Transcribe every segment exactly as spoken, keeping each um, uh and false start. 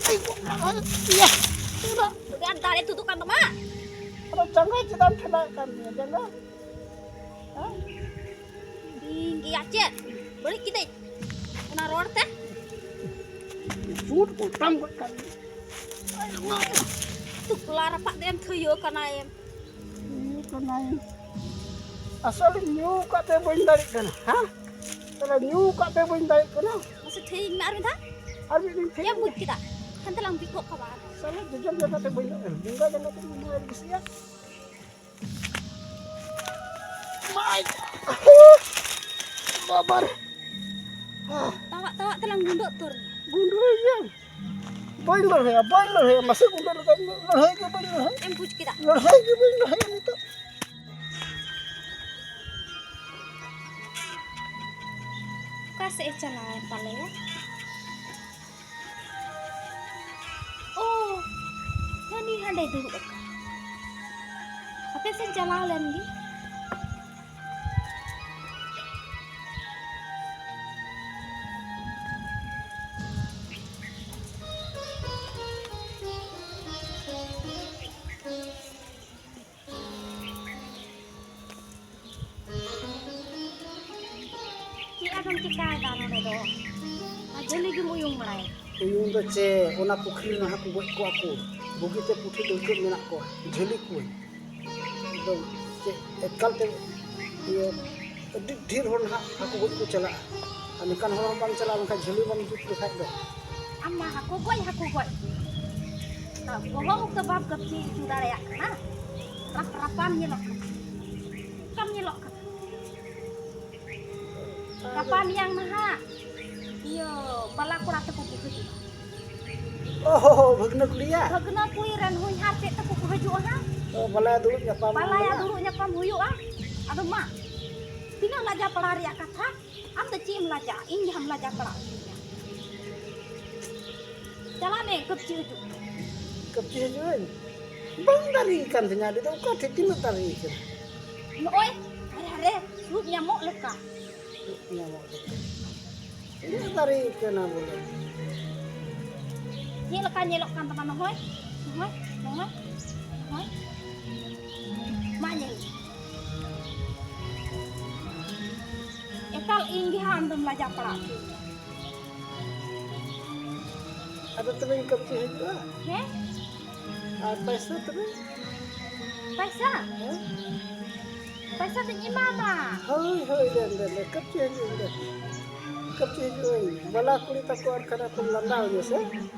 ᱟᱭ ᱜᱚ, ᱟᱭ, ᱤᱭᱟᱹ, ᱚᱱᱟ ᱟᱹᱰᱤ ᱟᱸᱴ ᱫᱟᱲᱮ ᱛᱩᱫᱩᱜ ᱠᱟᱱ ᱛᱟᱢᱟ᱾ ᱟᱫᱚ ᱡᱟᱸᱜᱟ ᱪᱮᱫᱟᱜ ᱮᱢ ᱴᱷᱮᱞᱟᱣᱮᱫ ᱠᱟᱱ ᱛᱤᱧᱟ, ᱡᱟᱸᱜᱟ? ᱦᱮᱸ? ᱤᱧ ᱜᱮᱭᱟ ᱪᱮᱫ? ᱵᱟᱹᱲᱤᱡ ᱠᱤᱫᱟᱹᱧ ᱚᱱᱟ ᱨᱚᱲ ᱛᱮ? ᱥᱩᱫ ᱚᱴᱟᱝ ᱜᱚᱫ ᱠᱟᱜ ᱢᱮ᱾ ᱛᱩᱠᱞᱟ ᱨᱟᱯᱟᱜ ᱫᱮᱱ ᱛᱷᱟᱹᱭᱟᱹ ᱠᱟᱱᱟᱭᱮᱢ᱾ ᱧᱩ ᱠᱟᱱᱟᱭ᱾ ᱟᱥᱚᱞ ᱧᱩ ᱠᱟᱛᱮ ᱵᱟᱹᱧ ᱫᱟᱲᱮᱜ ᱠᱟᱱᱟ, ᱦᱮᱸ? ᱛᱟᱦᱞᱮ ᱧᱩ ᱠᱟᱛᱮ ᱵᱟᱹᱧ ᱫᱟᱲᱮᱜ ᱠᱟᱱᱟ᱾ ᱢᱟᱥᱮ ᱴᱷᱤᱠ ᱢᱮ ᱟᱨ ᱢᱤᱫ ᱫᱷᱟᱣ᱾ ᱟᱨ ᱢᱤᱫ ᱫᱤᱱ ᱴᱷᱤᱠ ᱪᱮᱫ ᱮᱢ ᱢᱮ᱾ ᱵᱩᱡᱽ ᱠᱮᱫᱟ? ᱦᱟᱱᱛᱮ ᱞᱟᱝ ᱵᱤᱠᱚᱜ ᱠᱟᱱᱟ ᱟᱨᱦᱚᱸ᱾ ᱥᱟᱞᱟ ᱡᱚᱡᱚᱢ ᱡᱟᱸᱜᱟ ᱛᱮ ᱵᱟᱹᱧ ᱫᱟᱲᱮᱜ ᱠᱟᱱᱟ᱾ ᱡᱟᱸᱜᱟ ᱡᱟᱸᱜᱟ ᱛᱮ ᱤᱧ ᱢᱟ ᱠᱩᱥᱤᱭᱟᱜ᱾ ᱢᱟᱭ ᱵᱟᱵᱟᱨ᱾ ᱛᱟᱣᱟᱜ ᱛᱟᱣᱟᱜ ᱛᱮᱞᱟᱝ ᱜᱩᱸᱰᱟᱹᱜ ᱩᱛᱟᱹᱨ ᱱᱟ᱾ ᱜᱩᱸᱰᱟᱹᱭᱟᱹᱧ᱾ ᱵᱟᱹᱧ ᱞᱟᱹᱲᱦᱟᱹᱭᱟ, ᱵᱟᱹᱧ ᱞᱟᱹᱲᱦᱟᱹᱭᱟ, ᱢᱟᱥᱮ ᱜᱩᱸᱰᱟᱹ ᱞᱮᱠᱟ ᱤᱧ ᱫᱚ ᱞᱟᱹᱲᱦᱟᱹᱭ ᱜᱮ ᱵᱟᱹᱧ ᱞᱟᱹᱲᱦᱟᱹᱭᱟ᱾ ᱮᱢ ᱵᱩᱡᱽ ᱠᱮᱫᱟ? ᱞᱟᱹᱲᱦᱟᱹᱭ ᱜᱮ ᱵᱟᱹᱧ ᱞᱟᱹᱲᱦᱟᱹᱭᱟ ᱱᱤᱛᱚᱜ᱾ ᱚᱠᱟ ᱥᱮᱫ ᱮ ᱪᱟᱞᱟᱣᱮᱱ ᱛᱟᱞᱮᱭᱟ? ᱳ, ᱦᱟᱹᱱᱤ ᱦᱟᱸᱰᱮ ᱫᱩᱲᱩᱵ ᱟᱠᱟᱱ᱾ ᱦᱟᱯᱮ ᱥᱮᱧ ᱪᱟᱞᱟᱣ ᱞᱮᱱ ᱜᱮ᱾ ᱪᱮᱫ ᱟᱫᱚᱢ ᱪᱤᱠᱟᱭᱮᱫᱟ ᱱᱚᱰᱮ ᱫᱚ? ᱟᱨ ᱡᱷᱟᱹᱞᱤ ᱜᱮᱢ ᱩᱭᱩᱝ ᱵᱟᱲᱟᱭᱟ? ᱩᱭᱩᱝ ᱫᱚ ᱪᱮᱫ, ᱚᱱᱟ ᱯᱩᱠᱷᱨᱤ ᱨᱮ ᱦᱟᱹᱠᱩ ᱜᱚᱡ ᱠᱚᱣᱟ ᱠᱚ, ᱵᱩᱜᱤᱛᱮ ᱯᱩᱴᱷᱤ ᱰᱟᱹᱲᱠᱟᱹ ᱢᱮᱱᱟᱜ ᱠᱚᱣᱟ, ᱡᱷᱟᱹᱞᱤ ᱠᱚᱣᱟᱹᱧ᱾ ᱮᱠᱫᱚᱢ ᱪᱮᱫ ᱮᱠᱟᱞ ᱛᱮ ᱤᱭᱟᱹ ᱟᱹᱰᱤ ᱰᱷᱮᱨ ᱦᱚᱲ ᱱᱟᱦᱟᱜ ᱦᱟᱹᱠᱩ ᱜᱚᱡ ᱠᱚ ᱪᱟᱞᱟᱜᱼᱟ, ᱟᱨ ᱱᱚᱝᱠᱟᱱ ᱦᱚᱲ ᱦᱚᱸ ᱵᱟᱢ ᱪᱟᱞᱟᱜᱼᱟ ᱢᱮᱱᱠᱷᱟᱱ ᱡᱷᱟᱹᱞᱤ ᱵᱟᱢ ᱡᱩᱛ ᱞᱮᱠᱷᱟᱡ ᱫᱚ᱾ ᱟᱢ ᱢᱟ ᱦᱟᱹᱠᱩ ᱜᱚᱡ, ᱦᱟᱹᱠᱩ ᱜᱚᱡ᱾ ᱵᱚᱦᱚᱜ ᱩᱵ ᱫᱚ ᱵᱟᱢ ᱠᱟᱹᱯᱪᱤ ᱦᱚᱪᱚ ᱫᱟᱲᱮᱭᱟᱜ ᱠᱟᱱᱟ᱾ ᱨᱟᱯ ᱨᱟᱯᱟᱢ ᱧᱮᱞᱚᱜ ᱠᱟᱱᱟ᱾ ᱪᱮᱫ ᱞᱮᱠᱟᱢ ᱧᱮᱞᱚᱜ ᱠᱟᱱᱟ? ᱜᱟᱯᱟ ᱢᱮᱭᱟᱝ ᱱᱟᱦᱟᱜ ᱤᱭᱟᱹ ᱵᱟᱞᱟ ᱠᱚᱲᱟ ᱛᱟᱠᱚ ᱠᱚ ᱦᱤᱡᱩᱜᱼᱟ᱾ ᱚ ᱦᱚ ᱦᱚ, ᱵᱷᱟᱹᱜᱽᱱᱟᱹ ᱠᱩᱲᱤᱭᱟ? ᱵᱷᱟᱹᱜᱽᱱᱟᱹ ᱠᱩᱲᱤ ᱨᱮᱱ ᱦᱚᱧᱦᱟᱨ ᱪᱮᱫ ᱛᱟᱠᱚ ᱠᱚ ᱦᱤᱡᱩᱜᱼᱟ ᱦᱟᱸᱜ᱾ ᱚ, ᱵᱟᱞᱟᱭᱟ ᱫᱩᱲᱩᱵ ᱧᱟᱯᱟᱢ ᱵᱟᱞᱟᱭᱟ ᱦᱩᱭᱩᱜᱼᱟ᱾ ᱫᱩᱲᱩᱵ ᱧᱟᱯᱟᱢ ᱦᱩᱭᱩᱜᱼᱟ᱾ ᱟᱫᱚ ᱢᱟ, ᱛᱤᱱᱟᱹᱜ ᱞᱟᱡᱟ ᱯᱟᱲᱟ ᱨᱮᱭᱟᱜ ᱠᱟᱛᱷᱟ᱾ ᱟᱢ ᱫᱚ ᱪᱮᱫ ᱮᱢ ᱞᱟᱡᱟᱜᱼᱟ? ᱤᱧ ᱡᱟᱦᱟᱸᱢ ᱞᱟᱡᱟ ᱯᱟᱲᱟ ᱦᱚᱪᱚᱧᱟ᱾ ᱪᱟᱞᱟᱜ ᱢᱮ, ᱠᱟᱹᱯᱪᱤ ᱦᱤᱡᱩᱜ ᱢᱮ᱾ ᱠᱟᱹᱯᱪᱤ ᱦᱤᱡᱩᱜ ᱟᱹᱧ? ᱵᱟᱝ ᱫᱟᱨᱮ ᱠᱟᱱ ᱛᱤᱧᱟ, ᱟᱹᱰᱤ ᱫᱚ ᱚᱠᱟ ᱴᱷᱮᱡ ᱛᱤᱱᱟᱹᱜ ᱫᱟᱨᱮ ᱠᱟᱱᱟ? ᱱᱚᱜᱼᱚᱭ, ᱦᱟᱭ ᱦᱟᱭ ᱨᱮ, ᱥᱩᱫ ᱧᱟᱢᱚᱜ ᱞᱮᱠᱟ᱾ ᱤᱱᱟᱹ ᱫᱟᱨᱮ ᱠᱟᱱᱟ ᱵᱚᱞᱮ᱾ ᱪᱮᱫ ᱞᱮᱠᱟ ᱧᱮᱞᱚᱜ ᱠᱟᱱ ᱛᱟᱢᱟ? ᱱᱚᱜᱼᱚᱭ, ᱱᱚᱜᱼᱚᱭ, ᱱᱚᱜᱼᱚᱭ, ᱱᱚᱜᱼᱚᱭ᱾ ᱢᱟ ᱧᱮᱞ ᱢᱮ᱾ ᱮᱠᱟᱞ ᱤᱧ ᱜᱮ ᱦᱟᱸᱜ ᱟᱢ ᱫᱚᱢ ᱞᱟᱡᱟ ᱯᱟᱲᱟᱜ ᱦᱚᱪᱚᱧᱟ᱾ ᱟᱫᱚ ᱛᱚᱵᱮᱧ ᱠᱟᱹᱢᱪᱤ ᱦᱤᱡᱩᱜᱼᱟ᱾ ᱦᱮᱸ? ᱟᱨ ᱯᱚᱭᱥᱟ ᱛᱚᱵᱮ? ᱯᱚᱭᱥᱟ? ᱦᱮᱸ? ᱯᱚᱭᱥᱟ ᱫᱚᱧ ᱮᱢᱟᱢᱟ᱾ ᱦᱳᱭ, ᱦᱳᱭ, ᱫᱮᱱ, ᱫᱮᱱ, ᱫᱮᱱ, ᱠᱟᱹᱯᱪᱤ ᱦᱤᱡᱩᱜ ᱤᱧ ᱫᱮᱱ᱾ ᱠᱟᱹᱯᱪᱤ ᱦᱤᱡᱩᱜ ᱤᱧ᱾ ᱵᱟᱞᱟ ᱠᱩᱲᱤ ᱛᱟᱠᱚ ᱟᱨ ᱠᱷᱟᱱ ᱠᱚ ᱞᱟᱸᱫᱟ ᱟᱹᱧᱟ ᱥᱮ?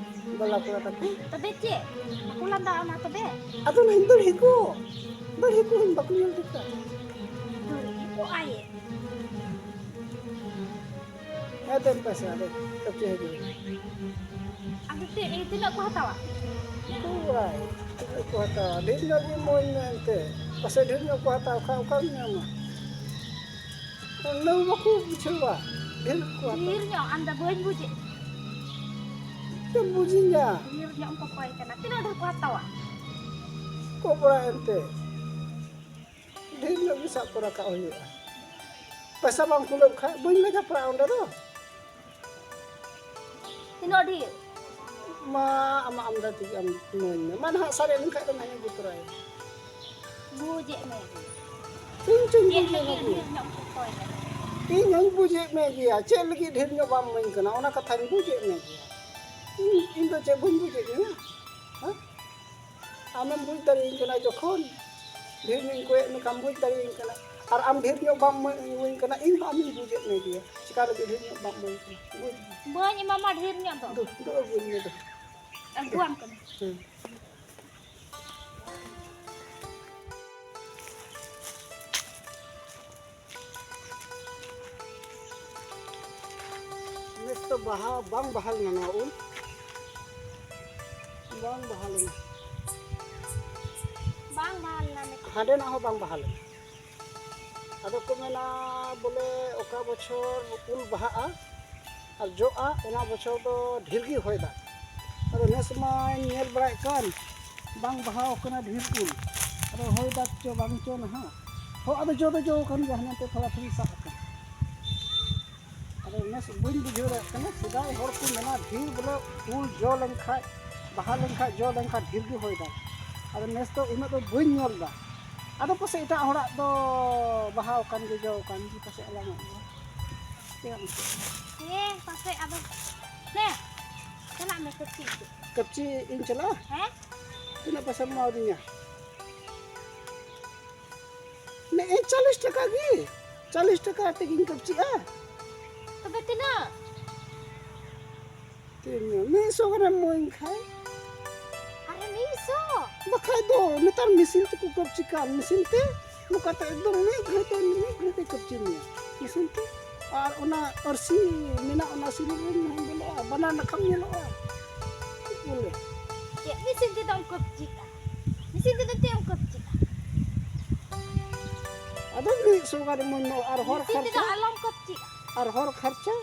ᱵᱟᱞᱟ ᱠᱚᱲᱟ ᱛᱟᱠᱚ᱾ ᱛᱚᱵᱮ ᱪᱮᱫ? ᱵᱟᱠᱚ ᱞᱟᱸᱫᱟ ᱟᱢᱟ ᱛᱚᱵᱮ? ᱟᱫᱚ ᱱᱟᱧ ᱫᱟᱹᱲ ᱦᱤᱠᱚ᱾ ᱫᱟᱹᱲ ᱦᱤᱠᱚ ᱤᱧ ᱵᱟᱠᱚ ᱧᱮᱞ ᱴᱷᱤᱠᱟ᱾ ᱫᱟᱹᱲ ᱦᱤᱠᱚ ᱟᱭᱮ᱾ ᱦᱮᱸ, ᱫᱮᱱ ᱯᱚᱭᱥᱟ, ᱫᱮᱱ, ᱠᱟᱹᱯᱪᱤ ᱦᱤᱡᱩᱜ ᱤᱧ᱾ ᱟᱫᱚ ᱪᱮᱫ, ᱤᱧ ᱛᱤᱱᱟᱹᱜ ᱠᱚ ᱦᱟᱛᱟᱣᱟ? ᱩᱠᱩᱨ ᱵᱟᱲᱟᱭ, ᱛᱤᱱᱟᱹᱜ ᱠᱚ ᱦᱟᱛᱟᱣᱟ? ᱰᱷᱮᱨ ᱧᱚᱜ ᱜᱮ ᱤᱢᱟᱹᱧ ᱢᱮ ᱮᱱᱛᱮ᱾ ᱯᱟᱥᱮᱡ ᱰᱷᱮᱨ ᱧᱚᱜ ᱠᱚ ᱦᱟᱛᱟᱣ ᱠᱷᱟᱱ ᱚᱠᱟᱢ ᱧᱟᱢᱟ? ᱞᱟᱹᱣ ᱵᱟᱠᱚ ᱵᱩᱡᱷᱟᱹᱣᱟ, ᱰᱷᱮᱨ ᱠᱚ ᱦᱟᱛᱟᱣᱟ᱾ ᱰᱷᱮᱨ ᱧᱚᱜ, ᱟᱢ ᱫᱚ ᱵᱟᱹᱧ ᱵᱩᱡᱮᱫ᱾ ᱪᱮᱫ ᱵᱩᱡᱤᱧᱟ? ᱰᱷᱮᱨ ᱧᱚᱜ ᱮᱢ ᱠᱚᱠᱚᱭ ᱠᱟᱱᱟ᱾ ᱛᱤᱱᱟᱹᱜ ᱰᱷᱮᱨ ᱠᱚ ᱦᱟᱛᱟᱣᱟ? ᱠᱚ ᱵᱟᱲᱟᱭ ᱮᱱᱛᱮ᱾ ᱰᱷᱮᱨ ᱧᱚᱜ ᱜᱮ ᱥᱟᱵ ᱠᱚ ᱨᱟᱠᱟᱵ ᱦᱩᱭᱩᱜᱼᱟ᱾ ᱯᱚᱭᱥᱟ ᱵᱟᱝ ᱠᱩᱞᱟᱹᱜ ᱠᱷᱟᱡ ᱵᱟᱹᱧ ᱞᱟᱡᱟ ᱯᱟᱲᱟᱜᱼᱟ ᱚᱸᱰᱮ ᱫᱚ᱾ ᱛᱤᱱᱟᱹᱜ ᱰᱷᱮᱨ? ᱢᱟ, ᱟᱢᱟᱜ ᱟᱢᱫᱟ ᱛᱮᱜᱮ ᱟᱢ ᱤᱢᱟᱹᱧ ᱢᱮ᱾ ᱢᱟ ᱱᱟᱦᱟᱜ ᱥᱟᱨᱮᱡ ᱞᱮᱱᱠᱷᱟᱡ ᱫᱚ ᱱᱟᱦᱟᱜ ᱤᱧ ᱤᱫᱤ ᱛᱚᱨᱟᱭᱟ᱾ ᱵᱩᱡᱮᱫ ᱢᱮ᱾ ᱤᱧ ᱪᱚᱧ ᱪᱮᱫ ᱵᱩᱡᱮᱫ ᱞᱟᱹᱜᱤᱫ ᱢᱮ᱾ ᱰᱷᱮᱨ ᱧᱚᱜ ᱮᱢ ᱠᱚᱠᱚᱭ ᱠᱟᱱᱟ? ᱤᱧ ᱦᱚᱧ ᱵᱩᱡᱮᱫ ᱢᱮ ᱜᱮᱭᱟ, ᱪᱮᱫ ᱞᱟᱹᱜᱤᱫ ᱰᱷᱮᱨ ᱧᱚᱜ ᱵᱟᱢ ᱤᱢᱟᱹᱧ ᱠᱟᱱᱟ, ᱚᱱᱟ ᱠᱟᱛᱷᱟᱧ ᱵᱩᱡᱮᱫ ᱢᱮ ᱜᱮᱭᱟ᱾ ᱤᱧ, ᱤᱧ ᱫᱚ ᱪᱮᱫ ᱵᱟᱹᱧ ᱵᱩᱡᱮᱫ ᱢᱮᱭᱟ? ᱦᱮᱸ? ᱟᱢᱮᱢ ᱵᱩᱡᱽ ᱫᱟᱲᱮᱭᱟᱹᱧ ᱠᱟᱱᱟ ᱡᱚᱠᱷᱚᱱ ᱰᱷᱮᱨ ᱧᱚᱜ ᱤᱧ ᱠᱚᱭᱮᱫ ᱢᱮ ᱠᱷᱟᱱ ᱵᱩᱡᱽ ᱫᱟᱲᱮᱭᱟᱹᱧ ᱠᱟᱱᱟ, ᱟᱨ ᱟᱢ ᱰᱷᱮᱨ ᱧᱚᱜ ᱵᱟᱢ ᱤᱢᱟᱹᱧ ᱠᱟᱱᱟ, ᱤᱧ ᱦᱚᱸ ᱟᱢᱤᱧ ᱵᱩᱡᱮᱫ ᱢᱮ ᱜᱮᱭᱟ, ᱪᱮᱠᱟ ᱞᱟᱹᱜᱤᱫ ᱰᱷᱮᱨ ᱧᱚᱜ ᱵᱟᱢ ᱤᱢᱟᱹᱧ ᱠᱟᱱᱟ, ᱵᱩᱡᱽ ᱢᱮ᱾ ᱵᱟᱹᱧ ᱮᱢᱟᱢᱟ ᱰᱷᱮᱨ ᱧᱚᱜ ᱫᱚ᱾ ᱫᱩ, ᱫᱩ ᱟᱹᱜᱩᱭ ᱢᱮ ᱫᱩ᱾ ᱟᱹᱜᱩᱣᱟᱢ ᱠᱟᱹᱱᱟᱹᱧ᱾ ᱦᱮᱸ᱾ ᱱᱮᱥ ᱫᱚ ᱵᱟᱦᱟ ᱵᱟᱝ ᱵᱟᱦᱟ ᱞᱮᱱᱟ ᱱᱚᱣᱟ ᱩᱞ᱾ ᱵᱟᱝ ᱵᱟᱦᱟ ᱞᱮᱱᱟ᱾ ᱵᱟᱝ ᱵᱟᱦᱟ ᱞᱮᱱᱟ ᱱᱤᱛᱚᱜ᱾ ᱦᱟᱸᱰᱮᱱᱟᱜ ᱦᱚᱸ ᱵᱟᱝ ᱵᱟᱦᱟ ᱞᱮᱱᱟ᱾ ᱟᱫᱚ ᱠᱚ ᱢᱮᱱᱟ ᱵᱚᱞᱮ ᱚᱠᱟ ᱵᱚᱪᱷᱚᱨ ᱩᱞ ᱵᱟᱦᱟᱜᱼᱟ ᱟᱨ ᱡᱚᱜᱼᱟ, ᱚᱱᱟ ᱵᱚᱪᱷᱚᱨ ᱫᱚ ᱰᱷᱮᱨ ᱜᱮ ᱦᱚᱭ ᱫᱟᱜ᱾ ᱟᱫᱚ ᱱᱮᱥ ᱢᱟᱧ ᱧᱮᱞ ᱵᱟᱲᱟᱭᱮᱫ ᱠᱟᱱ, ᱵᱟᱝ ᱵᱟᱦᱟᱣ ᱠᱟᱱᱟ ᱰᱷᱮᱨ ᱩᱞ᱾ ᱟᱫᱚ ᱦᱚᱭ ᱫᱟᱜ ᱪᱚ ᱵᱟᱝ ᱪᱚ ᱱᱟᱦᱟᱜ᱾ ᱦᱚᱸ, ᱟᱫᱚ ᱡᱚ ᱫᱚ ᱡᱚ ᱠᱟᱱ ᱜᱮᱭᱟ, ᱦᱟᱱᱮ ᱛᱮ ᱛᱷᱚᱲᱟ ᱛᱷᱩᱲᱤ ᱥᱟᱵ ᱟᱠᱟᱱᱟ᱾ ᱟᱫᱚ ᱱᱮᱥ ᱵᱟᱹᱧ ᱵᱩᱡᱷᱟᱹᱣ ᱫᱟᱲᱮᱭᱟᱜ ᱠᱟᱱᱟ, ᱥᱮᱫᱟᱭ ᱦᱚᱲ ᱠᱚ ᱢᱮᱱᱟ ᱰᱷᱮᱨ ᱵᱚᱞᱮ ᱩᱞ ᱡᱚ ᱞᱮᱱᱠᱷᱟᱡ, ᱵᱟᱦᱟ ᱞᱮᱱᱠᱷᱟᱡ, ᱡᱚ ᱞᱮᱱᱠᱷᱟᱡ ᱰᱷᱮᱨ ᱜᱮ ᱦᱚᱭ ᱫᱟᱭ᱾ ᱟᱫᱚ ᱱᱮᱥ ᱫᱚ ᱩᱱᱟᱹᱜ ᱫᱚ ᱵᱟᱹᱧ ᱧᱮᱞ ᱮᱫᱟ᱾ ᱟᱫᱚ ᱯᱟᱥᱮᱡ ᱮᱴᱟᱜ ᱦᱚᱲᱟᱜ ᱫᱚ ᱵᱟᱦᱟ ᱟᱠᱟᱱ ᱜᱮ, ᱡᱚ ᱟᱠᱟᱱ ᱜᱮ, ᱯᱟᱥᱮᱡ ᱟᱞᱟᱝᱟᱜ ᱫᱚ᱾ ᱪᱮᱫ ᱮᱢ ᱪᱤᱠᱟᱹᱭᱟ? ᱦᱮᱸ, ᱯᱟᱥᱮᱡ ᱟᱫᱚ ᱱᱮ, ᱪᱟᱞᱟᱜ ᱢᱮ ᱠᱟᱹᱯᱪᱤ ᱤᱫᱤ᱾ ᱠᱟᱹᱯᱪᱤ ᱤᱧ ᱪᱟᱞᱟᱜᱼᱟ? ᱦᱮᱸ? ᱛᱤᱱᱟᱹᱜ ᱯᱚᱭᱥᱟᱢ ᱮᱢᱟᱣᱫᱤᱧᱟ? ᱱᱮᱜᱼᱮ ᱪᱚᱞᱞᱤᱥ ᱴᱟᱠᱟ ᱜᱮ, ᱪᱚᱞᱞᱤᱥ ᱴᱟᱠᱟ ᱛᱮᱜᱮᱧ ᱠᱟᱹᱯᱪᱤᱜᱼᱟ᱾ ᱛᱚᱵᱮ ᱛᱤᱱᱟᱹᱜ? ᱛᱤᱱᱟᱹᱜ? ᱢᱤᱫ ᱥᱚ ᱜᱟᱱᱮᱢ ᱮᱢᱟᱹᱧ ᱠᱷᱟᱡ᱾ ᱟᱨᱮ, ᱢᱤᱫ ᱥᱚ? ᱵᱟᱠᱷᱟᱡ ᱫᱚ ᱱᱮᱛᱟᱨ ᱢᱮᱥᱤᱱ ᱛᱮᱠᱚ ᱠᱟᱹᱯᱪᱤ ᱠᱟᱱ, ᱢᱮᱥᱤᱱ ᱛᱮ ᱱᱚᱝᱠᱟ ᱛᱮ ᱮᱠᱫᱚᱢ ᱢᱤᱫ ᱜᱷᱟᱹᱲᱤ ᱛᱮ, ᱢᱤᱫ ᱜᱷᱟᱹᱲᱤ ᱛᱮ ᱠᱟᱹᱯᱪᱤ ᱢᱮᱭᱟ ᱢᱮᱥᱤᱱ ᱛᱮ᱾ ᱟᱨ ᱚᱱᱟ ᱟᱹᱨᱥᱤ ᱢᱮᱱᱟᱜ, ᱚᱱᱟ ᱥᱤᱞᱤᱱᱰᱟᱨ ᱨᱮᱢ ᱧᱮᱞᱚᱜᱼᱟ, ᱵᱟᱱᱟᱨ ᱱᱟᱠᱷᱟᱢ ᱧᱮᱞᱚᱜᱼᱟ᱾ ᱪᱮᱫ ᱵᱚᱞᱮ? ᱪᱮᱫ ᱢᱮᱥᱤᱱ ᱛᱮᱫᱚᱢ ᱠᱟᱹᱯᱪᱤᱜᱼᱟ? ᱢᱮᱥᱤᱱ ᱛᱮᱫᱚ ᱪᱮᱫ ᱮᱢ ᱠᱟᱹᱯᱪᱤᱜᱼᱟ? ᱟᱫᱚ ᱢᱤᱫ ᱥᱚ ᱜᱟᱱ ᱮᱢᱟᱹᱧ ᱢᱮ, ᱟᱨ ᱦᱚᱨ ᱢᱮᱥᱤᱱ ᱛᱮᱫᱚ ᱠᱷᱚᱨᱪᱟ? ᱟᱞᱚᱢ ᱠᱟᱹᱯᱪᱤᱜᱼᱟ᱾ ᱟᱨ ᱦᱚᱨ ᱠᱷᱚᱨᱪᱟ?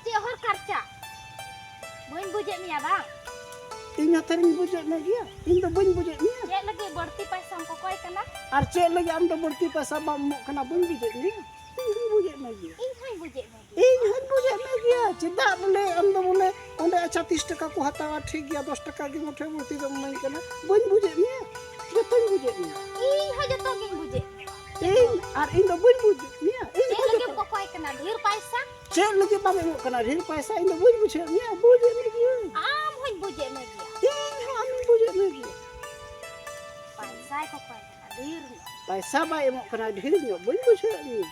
ᱪᱮᱫ ᱦᱚᱨ ᱠᱷᱚᱨᱪᱟ? ᱵᱟᱹᱧ ᱵᱩᱡᱮᱫ ᱢᱮᱭᱟ ᱵᱟᱝ? ᱤᱧ ᱦᱚᱸ ᱛᱷᱚᱨᱤᱧ ᱵᱩᱡᱮᱫ ᱢᱮ ᱜᱮᱭᱟ, ᱤᱧ ᱫᱚ ᱵᱟᱹᱧ ᱵᱩᱡᱮᱫ ᱢᱮᱭᱟ᱾ ᱪᱮᱫ ᱞᱟᱹᱜᱤᱫ ᱵᱟᱹᱲᱛᱤ ᱯᱟᱭᱥᱟᱢ ᱠᱚᱠᱚᱭ ᱠᱟᱱᱟ? ᱟᱨ ᱪᱮᱫ ᱞᱟᱹᱜᱤᱫ ᱟᱢ ᱫᱚ ᱵᱟᱹᱲᱛᱤ ᱯᱟᱭᱥᱟ ᱵᱟᱢ ᱮᱢᱚᱜ ᱠᱟᱱᱟ, ᱵᱟᱹᱧ ᱵᱩᱡᱮᱫ ᱢᱮᱭᱟ᱾ ᱤᱧ ᱦᱚᱸᱧ ᱵᱩᱡᱮᱫ ᱢᱮ ᱜᱮᱭᱟ᱾ ᱤᱧ ᱦᱚᱸᱧ ᱵᱩᱡᱮᱫ ᱢᱮ ᱜᱮᱭᱟ᱾ ᱤᱧ ᱦᱚᱸᱧ ᱵᱩᱡᱮᱫ ᱢᱮ ᱜᱮᱭᱟ᱾ ᱪᱮᱫᱟᱜ ᱵᱚᱞᱮ ᱟᱢ ᱫᱚ ᱵᱚᱞᱮ ᱚᱸᱰᱮ ᱟᱪᱪᱷᱟ ᱛᱤᱥ ᱴᱟᱠᱟ ᱠᱚ ᱦᱟᱛᱟᱣᱟ, ᱴᱷᱤᱠ ᱜᱮᱭᱟ, ᱫᱚᱥ ᱴᱟᱠᱟ ᱜᱮ ᱢᱩᱴᱷᱟᱹ ᱵᱟᱹᱲᱛᱤ ᱫᱚᱢ ᱤᱢᱟᱹᱧ ᱠᱟᱱᱟ, ᱵᱟᱹᱧ ᱵᱩᱡᱮᱫ ᱢᱮᱭᱟ᱾ ᱡᱚᱛᱚᱧ ᱵᱩᱡᱮᱫ ᱢᱮᱭᱟ᱾ ᱤᱧ ᱦᱚᱸ ᱡᱚᱛᱚ ᱜᱤᱧ ᱵᱩᱡᱮᱫ ᱢᱮᱭᱟ᱾ ᱤᱧ ᱟᱨ ᱤᱧ ᱫᱚ ᱵᱟᱹᱧ ᱵᱩᱡᱮᱫ ᱢᱮᱭᱟ᱾ ᱤᱧ ᱪᱮᱫ ᱦᱚᱸ ᱞᱟᱹᱜᱤᱫ ᱡᱚᱛᱚ᱾ ᱠᱚᱠᱚᱭ ᱠᱟᱱᱟ ᱰᱷᱮᱨ ᱯᱟᱭᱥᱟ? ᱪᱮᱫ ᱞᱟᱹᱜᱤᱫ ᱵᱟᱢ ᱮᱢᱚᱜ ᱠᱟᱱᱟ ᱰᱷᱮᱨ ᱯᱟᱭᱥᱟ? ᱤᱧ ᱫᱚ ᱵᱟᱹᱧ ᱵᱩᱡᱷᱟᱹᱣᱮᱫ ᱢᱮᱭᱟ, ᱵᱩᱡᱮᱫ ᱢᱮ ᱜᱤᱭᱟᱹᱧ᱾ ᱟᱢ ᱦᱚᱸᱧ ᱵᱩᱡᱮᱫ ᱢᱮ ᱜᱮᱭᱟ᱾ ᱤᱧ ᱦᱚᱸ ᱟᱢᱤᱧ ᱵᱩᱡᱮᱫ ᱢᱮ ᱜᱮᱭᱟ᱾ ᱯᱟᱭᱥᱟᱭ ᱠᱚᱠᱚᱭ ᱠᱟᱱᱟ ᱰᱷᱮᱨ ᱧᱚᱜ᱾ ᱯᱟᱭᱥᱟ ᱵᱟᱭ ᱮᱢᱚᱜ ᱠᱟᱱᱟ ᱰᱷᱮᱨ ᱧᱚᱜ, ᱵᱟᱹᱧ ᱵᱩᱡᱷᱟᱹᱣᱮᱫ ᱢᱮᱭᱟ᱾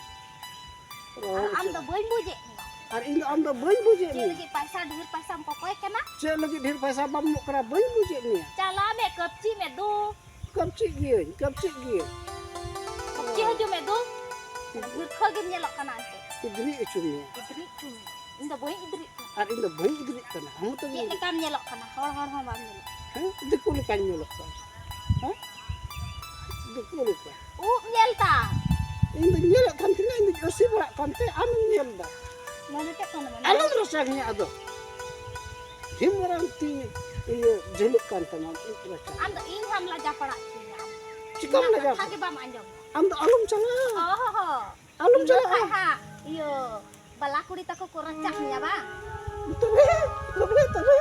ᱟᱨ ᱟᱢ ᱫᱚ ᱵᱟᱹᱧ ᱵᱩᱡᱮᱫ ᱢᱮᱭᱟ᱾ ᱟᱨ ᱤᱧ ᱫᱚ ᱟᱢ ᱫᱚ ᱵᱟᱹᱧ ᱵᱩᱡᱮᱫ ᱪᱮᱫ ᱢᱮᱭᱟ᱾ ᱞᱟᱹᱜᱤᱫ ᱯᱟᱭᱥᱟ ᱰᱷᱮᱨ ᱯᱟᱭᱥᱟᱢ ᱠᱚᱠᱚᱭ ᱠᱟᱱᱟ? ᱪᱮᱫ ᱞᱟᱹᱜᱤᱫ ᱰᱷᱮᱨ ᱯᱟᱭᱥᱟ ᱵᱟᱢ ᱮᱢᱚᱜ ᱠᱟᱱᱟ ᱵᱟᱹᱧ ᱵᱩᱡᱮᱫ ᱢᱮᱭᱟ᱾ ᱪᱟᱞᱟᱜ ᱢᱮ, ᱠᱟᱹᱯᱪᱤ ᱢᱮ ᱫᱩ᱾ ᱠᱟᱹᱯᱪᱤ ᱜᱤᱭᱟᱹᱧ, ᱠᱟᱹᱯᱪᱤ ᱜᱤᱭᱟᱹᱧ᱾ ᱠᱟᱹᱯᱪᱤ ᱦᱤᱡᱩᱜ ᱢᱮ ᱫᱩ᱾ ᱵᱷᱤᱲᱠᱷᱟᱹ ᱜᱮᱢ ᱧᱮᱞᱚᱜ ᱠᱟᱱᱟ ᱮᱱᱛᱮ᱾ ᱤᱫᱽᱨᱤ ᱦᱚᱪᱚ ᱢᱮᱭᱟ᱾ ᱤᱫᱽᱨᱤ ᱦᱚᱪᱚ ᱢᱮᱭᱟ᱾ ᱤᱧ ᱫᱚ ᱵᱟᱹᱧ ᱤᱫᱽᱨᱤᱜ ᱠᱟᱱᱟ᱾ ᱟᱨ ᱤᱧ ᱫᱚ ᱵᱟᱹᱧ ᱤᱫᱽᱨᱤᱜ ᱠᱟᱱᱟ᱾ ᱟᱢ ᱦᱚᱸᱛᱚ ᱪᱮᱫ ᱞᱮᱠᱟᱢ ᱧᱮᱞᱚᱜ ᱠᱟᱱᱟ? ᱦᱚᱲ, ᱦᱚᱲ ᱦᱚᱸ ᱵᱟᱢ ᱧᱮᱞᱚᱜ ᱠᱟᱱᱟ᱾ ᱦᱮᱸ? ᱫᱤᱠᱩ ᱞᱮᱠᱟᱧ ᱧᱮᱞᱚᱜ ᱠᱟᱱᱟ᱾ ᱦᱮᱸ? ᱫᱤᱠᱩ ᱞᱮᱠᱟ᱾ ᱩᱵ ᱧᱮᱞ ᱛᱟᱢ᱾ ᱤᱧ ᱫᱚᱧ ᱧᱮᱞᱮᱫ ᱠᱟᱱ ᱛᱤᱧᱟ, ᱤᱧ ᱫᱚᱧ ᱟᱹᱨᱥᱤ ᱵᱟᱲᱟᱜ ᱠᱟᱱᱛᱮ ᱟᱢᱮᱢ ᱧᱮᱞ ᱮᱫᱟ᱾ ᱢᱚᱱᱮ ᱪᱮᱫ ᱠᱟᱱᱟ ᱢᱚᱱᱮ? ᱟᱞᱚᱢ ᱨᱟᱪᱟᱜᱤᱧᱟ ᱟᱫᱚ᱾ ᱰᱷᱮᱨ ᱢᱟᱨᱟᱝ ᱛᱤ ᱤᱭᱟᱹ ᱡᱷᱟᱹᱞᱟᱹᱜ ᱠᱟᱱ ᱛᱟᱢᱟ, ᱩᱵ ᱨᱟᱪᱟ᱾ ᱟᱢ ᱫᱚ ᱤᱧ ᱦᱚᱸᱢ ᱞᱟᱡᱟ ᱯᱟᱲᱟᱜ ᱠᱤᱧᱟ ᱟᱢ᱾ ᱪᱤᱠᱟᱹᱢ ᱤᱧᱟᱹᱜ ᱞᱟᱡᱟ ᱠᱟᱛᱷᱟ ᱯᱟᱲᱟᱜ? ᱜᱮ ᱵᱟᱢ ᱟᱸᱡᱚᱢ ᱫᱟ᱾ ᱟᱢ ᱫᱚ ᱟᱞᱚᱢ ᱪᱟᱞᱟᱜᱼᱟ᱾ ᱚ ᱦᱚ ᱦᱚ᱾ ᱟᱞᱚᱢ ᱤᱧ ᱫᱚ ᱪᱟᱞᱟᱜᱼᱟ᱾ ᱠᱷᱟᱡ ᱦᱟᱸᱜ ᱤᱭᱟᱹ, ᱵᱟᱞᱟ ᱠᱩᱲᱤ ᱛᱟᱠᱚ ᱠᱚ ᱨᱟᱪᱟᱜ ᱢᱮᱭᱟ ᱵᱟᱝ? ᱛᱚᱵᱮ, ᱛᱚᱵᱮ, ᱛᱚᱵᱮ᱾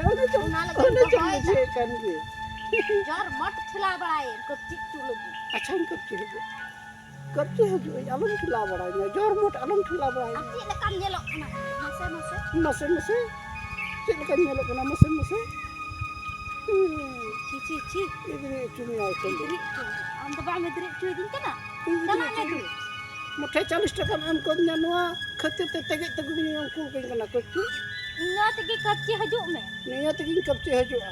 ᱚᱱᱮ ᱪᱚᱢ, ᱚᱱᱟ ᱞᱟᱹᱜᱤᱫ ᱚᱱᱮ ᱪᱚᱢ ᱫᱚᱦᱚᱭᱮᱫᱟ᱾ ᱵᱩᱡᱷᱟᱹᱣᱮᱫ ᱠᱟᱱ ᱜᱮ᱾ ᱡᱚᱨ ᱢᱚᱴ ᱴᱷᱮᱞᱟᱣ ᱵᱟᱲᱟᱭᱮᱢ, ᱠᱟᱹᱯᱪᱤ ᱩᱛᱩ ᱞᱟᱹᱜᱤᱫ᱾ ᱟᱪᱪᱷᱟᱧ ᱠᱟᱹᱯᱪᱤ ᱦᱤᱡᱩᱜ᱾ ᱠᱟᱹᱯᱪᱤ ᱦᱤᱡᱩᱜ ᱟᱹᱧ, ᱟᱞᱚᱢ ᱴᱷᱮᱞᱟᱣ ᱵᱟᱲᱟᱭᱤᱧᱟ, ᱡᱚᱨ ᱢᱚᱴ ᱟᱞᱚᱢ ᱴᱷᱮᱞᱟᱣ ᱟᱨ ᱵᱟᱲᱟᱭᱤᱧᱟ᱾ ᱪᱮᱫ ᱞᱮᱠᱟᱢ ᱧᱮᱞᱚᱜ ᱠᱟᱱᱟ? ᱢᱟᱥᱮ, ᱢᱟᱥᱮ᱾ ᱢᱟᱥᱮ, ᱢᱟᱥᱮ᱾ ᱪᱮᱫ ᱞᱮᱠᱟᱧ ᱧᱮᱞᱚᱜ ᱠᱟᱱᱟ? ᱢᱟᱥᱮ, ᱢᱟᱥᱮ᱾ ᱦᱩᱸ᱾ ᱪᱷᱤ, ᱪᱷᱤ, ᱪᱷᱤ᱾ ᱮᱫᱽᱨᱮ ᱦᱚᱪᱚ ᱢᱮᱭᱟ ᱮᱠᱷᱚᱱ ᱫᱚ᱾ ᱮᱫᱽᱨᱮ ᱦᱚᱪᱚ ᱢᱮᱭᱟ᱾ ᱟᱢ ᱫᱚ ᱵᱟᱢ ᱮᱫᱽᱨᱮ ᱦᱚᱪᱚᱭᱤᱫᱤᱧ ᱠᱟᱱᱟ? ᱤᱧ ᱪᱟᱞᱟᱜ ᱢᱮ ᱮᱫᱽᱨᱮ ᱫᱩ᱾ ᱦᱚᱪᱚ᱾ ᱢᱩᱴᱷᱟᱹ ᱪᱟᱞᱤᱥ ᱴᱟᱠᱟᱢ ᱮᱢ ᱠᱟᱣᱫᱤᱧᱟ, ᱱᱚᱣᱟ ᱠᱷᱟᱹᱛᱤᱨ ᱛᱮ ᱛᱮᱜᱮᱡ ᱛᱮᱜᱮ ᱩᱱᱤ ᱩᱱᱠᱩ ᱠᱟᱹᱧ ᱠᱟᱱᱟ ᱠᱟᱹᱯᱪᱤ᱾ ᱱᱚᱣᱟ ᱛᱮᱜᱮ ᱠᱟᱹᱯᱪᱤ ᱦᱤᱡᱩᱜ ᱢᱮ᱾ ᱱᱤᱭᱟᱹ ᱛᱮᱜᱮᱧ ᱠᱟᱹᱯᱪᱤ ᱦᱤᱡᱩᱜᱼᱟ᱾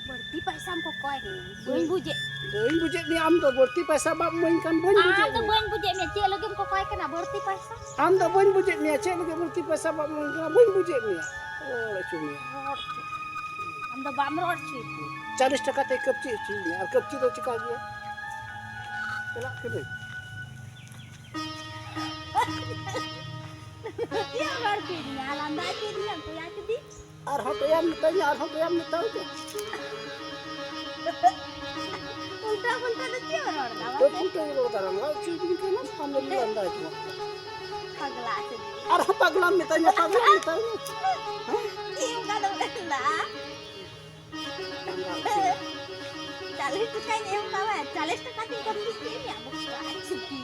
ᱵᱟᱹᱲᱛᱤ ᱯᱟᱭᱥᱟᱢ ᱠᱚᱠᱚᱭ᱾ ᱦᱩᱸ᱾ ᱵᱟᱹᱧ ᱵᱩᱡᱮᱫ᱾ ᱵᱟᱹᱧ ᱵᱩᱡᱮᱫ ᱢᱮᱭᱟ, ᱟᱢ ᱫᱚ ᱵᱟᱹᱲᱛᱤ ᱯᱟᱭᱥᱟ ᱵᱟᱢ ᱤᱢᱟᱹᱧ ᱠᱟᱱ, ᱵᱟᱹᱧ ᱟᱢ ᱵᱩᱡᱮᱫ ᱫᱚ ᱢᱮᱭᱟ᱾ ᱵᱟᱹᱧ ᱵᱩᱡᱮᱫ ᱢᱮᱭᱟ, ᱪᱮᱫ ᱞᱟᱹᱜᱤᱫ ᱮᱢ ᱠᱚᱠᱚᱭ ᱠᱟᱱᱟ ᱵᱟᱹᱲᱛᱤ ᱯᱟᱭᱥᱟ? ᱟᱢ ᱫᱚ ᱵᱟᱹᱧ ᱵᱩᱡᱮᱫ ᱢᱮᱭᱟ, ᱪᱮᱫ ᱞᱟᱹᱜᱤᱫ ᱵᱟᱹᱲᱛᱤ ᱯᱟᱭᱥᱟ ᱵᱟᱢ ᱤᱢᱟᱹᱧ ᱠᱟᱱᱟ, ᱵᱟᱹᱧ ᱵᱩᱡᱮᱫ ᱢᱮᱭᱟ᱾ ᱨᱚᱲ ᱦᱚᱪᱚ᱾ ᱟᱢ ᱫᱚ ᱵᱟᱢ ᱨᱚᱲ ᱦᱚᱪᱚᱭᱮᱫ᱾ ᱪᱟᱞᱤᱥ ᱴᱟᱠᱟ ᱛᱮ ᱠᱟᱹᱯᱪᱤ ᱦᱚᱪᱚᱭᱤᱧ ᱢᱮ, ᱟᱨ ᱠᱟᱹᱯᱪᱤ ᱫᱚ ᱪᱤᱠᱟ ᱜᱮᱭᱟ? ᱪᱟᱞᱟᱜ ᱠᱟᱹᱱᱟᱹᱧ᱾ ᱪᱮᱫ ᱮᱢ ᱨᱚᱲ ᱦᱚᱪᱚᱭᱮᱫᱤᱧᱟ? ᱞᱟᱸᱫᱟ ᱦᱚᱪᱚᱭᱮᱫᱤᱧᱟ, ᱯᱮᱭᱟ ᱠᱮᱫᱤ᱾ ᱟᱨᱦᱚᱸ ᱯᱮᱭᱟᱢ ᱢᱮᱛᱟᱧᱟ, ᱟᱨᱦᱚᱸ ᱯᱮᱭᱟᱢ ᱢᱮᱛᱟᱧᱟ᱾ ᱩᱞᱴᱟᱹ ᱯᱩᱞᱴᱟᱹ ᱫᱚ ᱪᱮᱫ ᱮᱢ ᱨᱚᱲ ᱮᱫᱟ? ᱩᱞᱴᱟᱹ ᱯᱩᱞᱴᱟᱹ ᱜᱮ ᱨᱚᱲ ᱫᱟ, ᱨᱟᱸᱜᱟᱣ ᱦᱚᱪᱚᱭᱤᱫᱤᱧ ᱠᱟᱱᱟ, ᱟᱢ ᱫᱚ ᱞᱟᱸᱫᱟ ᱦᱚᱪᱚ᱾ ᱯᱟᱜᱽᱞᱟ ᱦᱚᱪᱚᱭᱤᱫᱤᱧ᱾ ᱟᱨᱦᱚᱸ ᱯᱟᱜᱽᱞᱟᱢ ᱢᱮᱛᱟᱧᱟ, ᱯᱟᱜᱽᱞᱟᱢ ᱢᱮᱛᱟᱧᱟ᱾ ᱦᱮᱸ? ᱪᱮᱫ ᱚᱱᱠᱟ ᱫᱚᱢ ᱢᱮᱱᱫᱟ? ᱪᱟᱞᱤᱥ ᱴᱟᱠᱟᱧ ᱮᱢ ᱠᱟᱣᱟ, ᱪᱟᱞᱤᱥ ᱴᱟᱠᱟ ᱛᱮ ᱠᱟᱹᱯᱪᱤ ᱪᱮᱫ ᱨᱮᱭᱟᱜ ᱵᱚᱠᱥᱟ? ᱪᱷᱩᱴᱤ᱾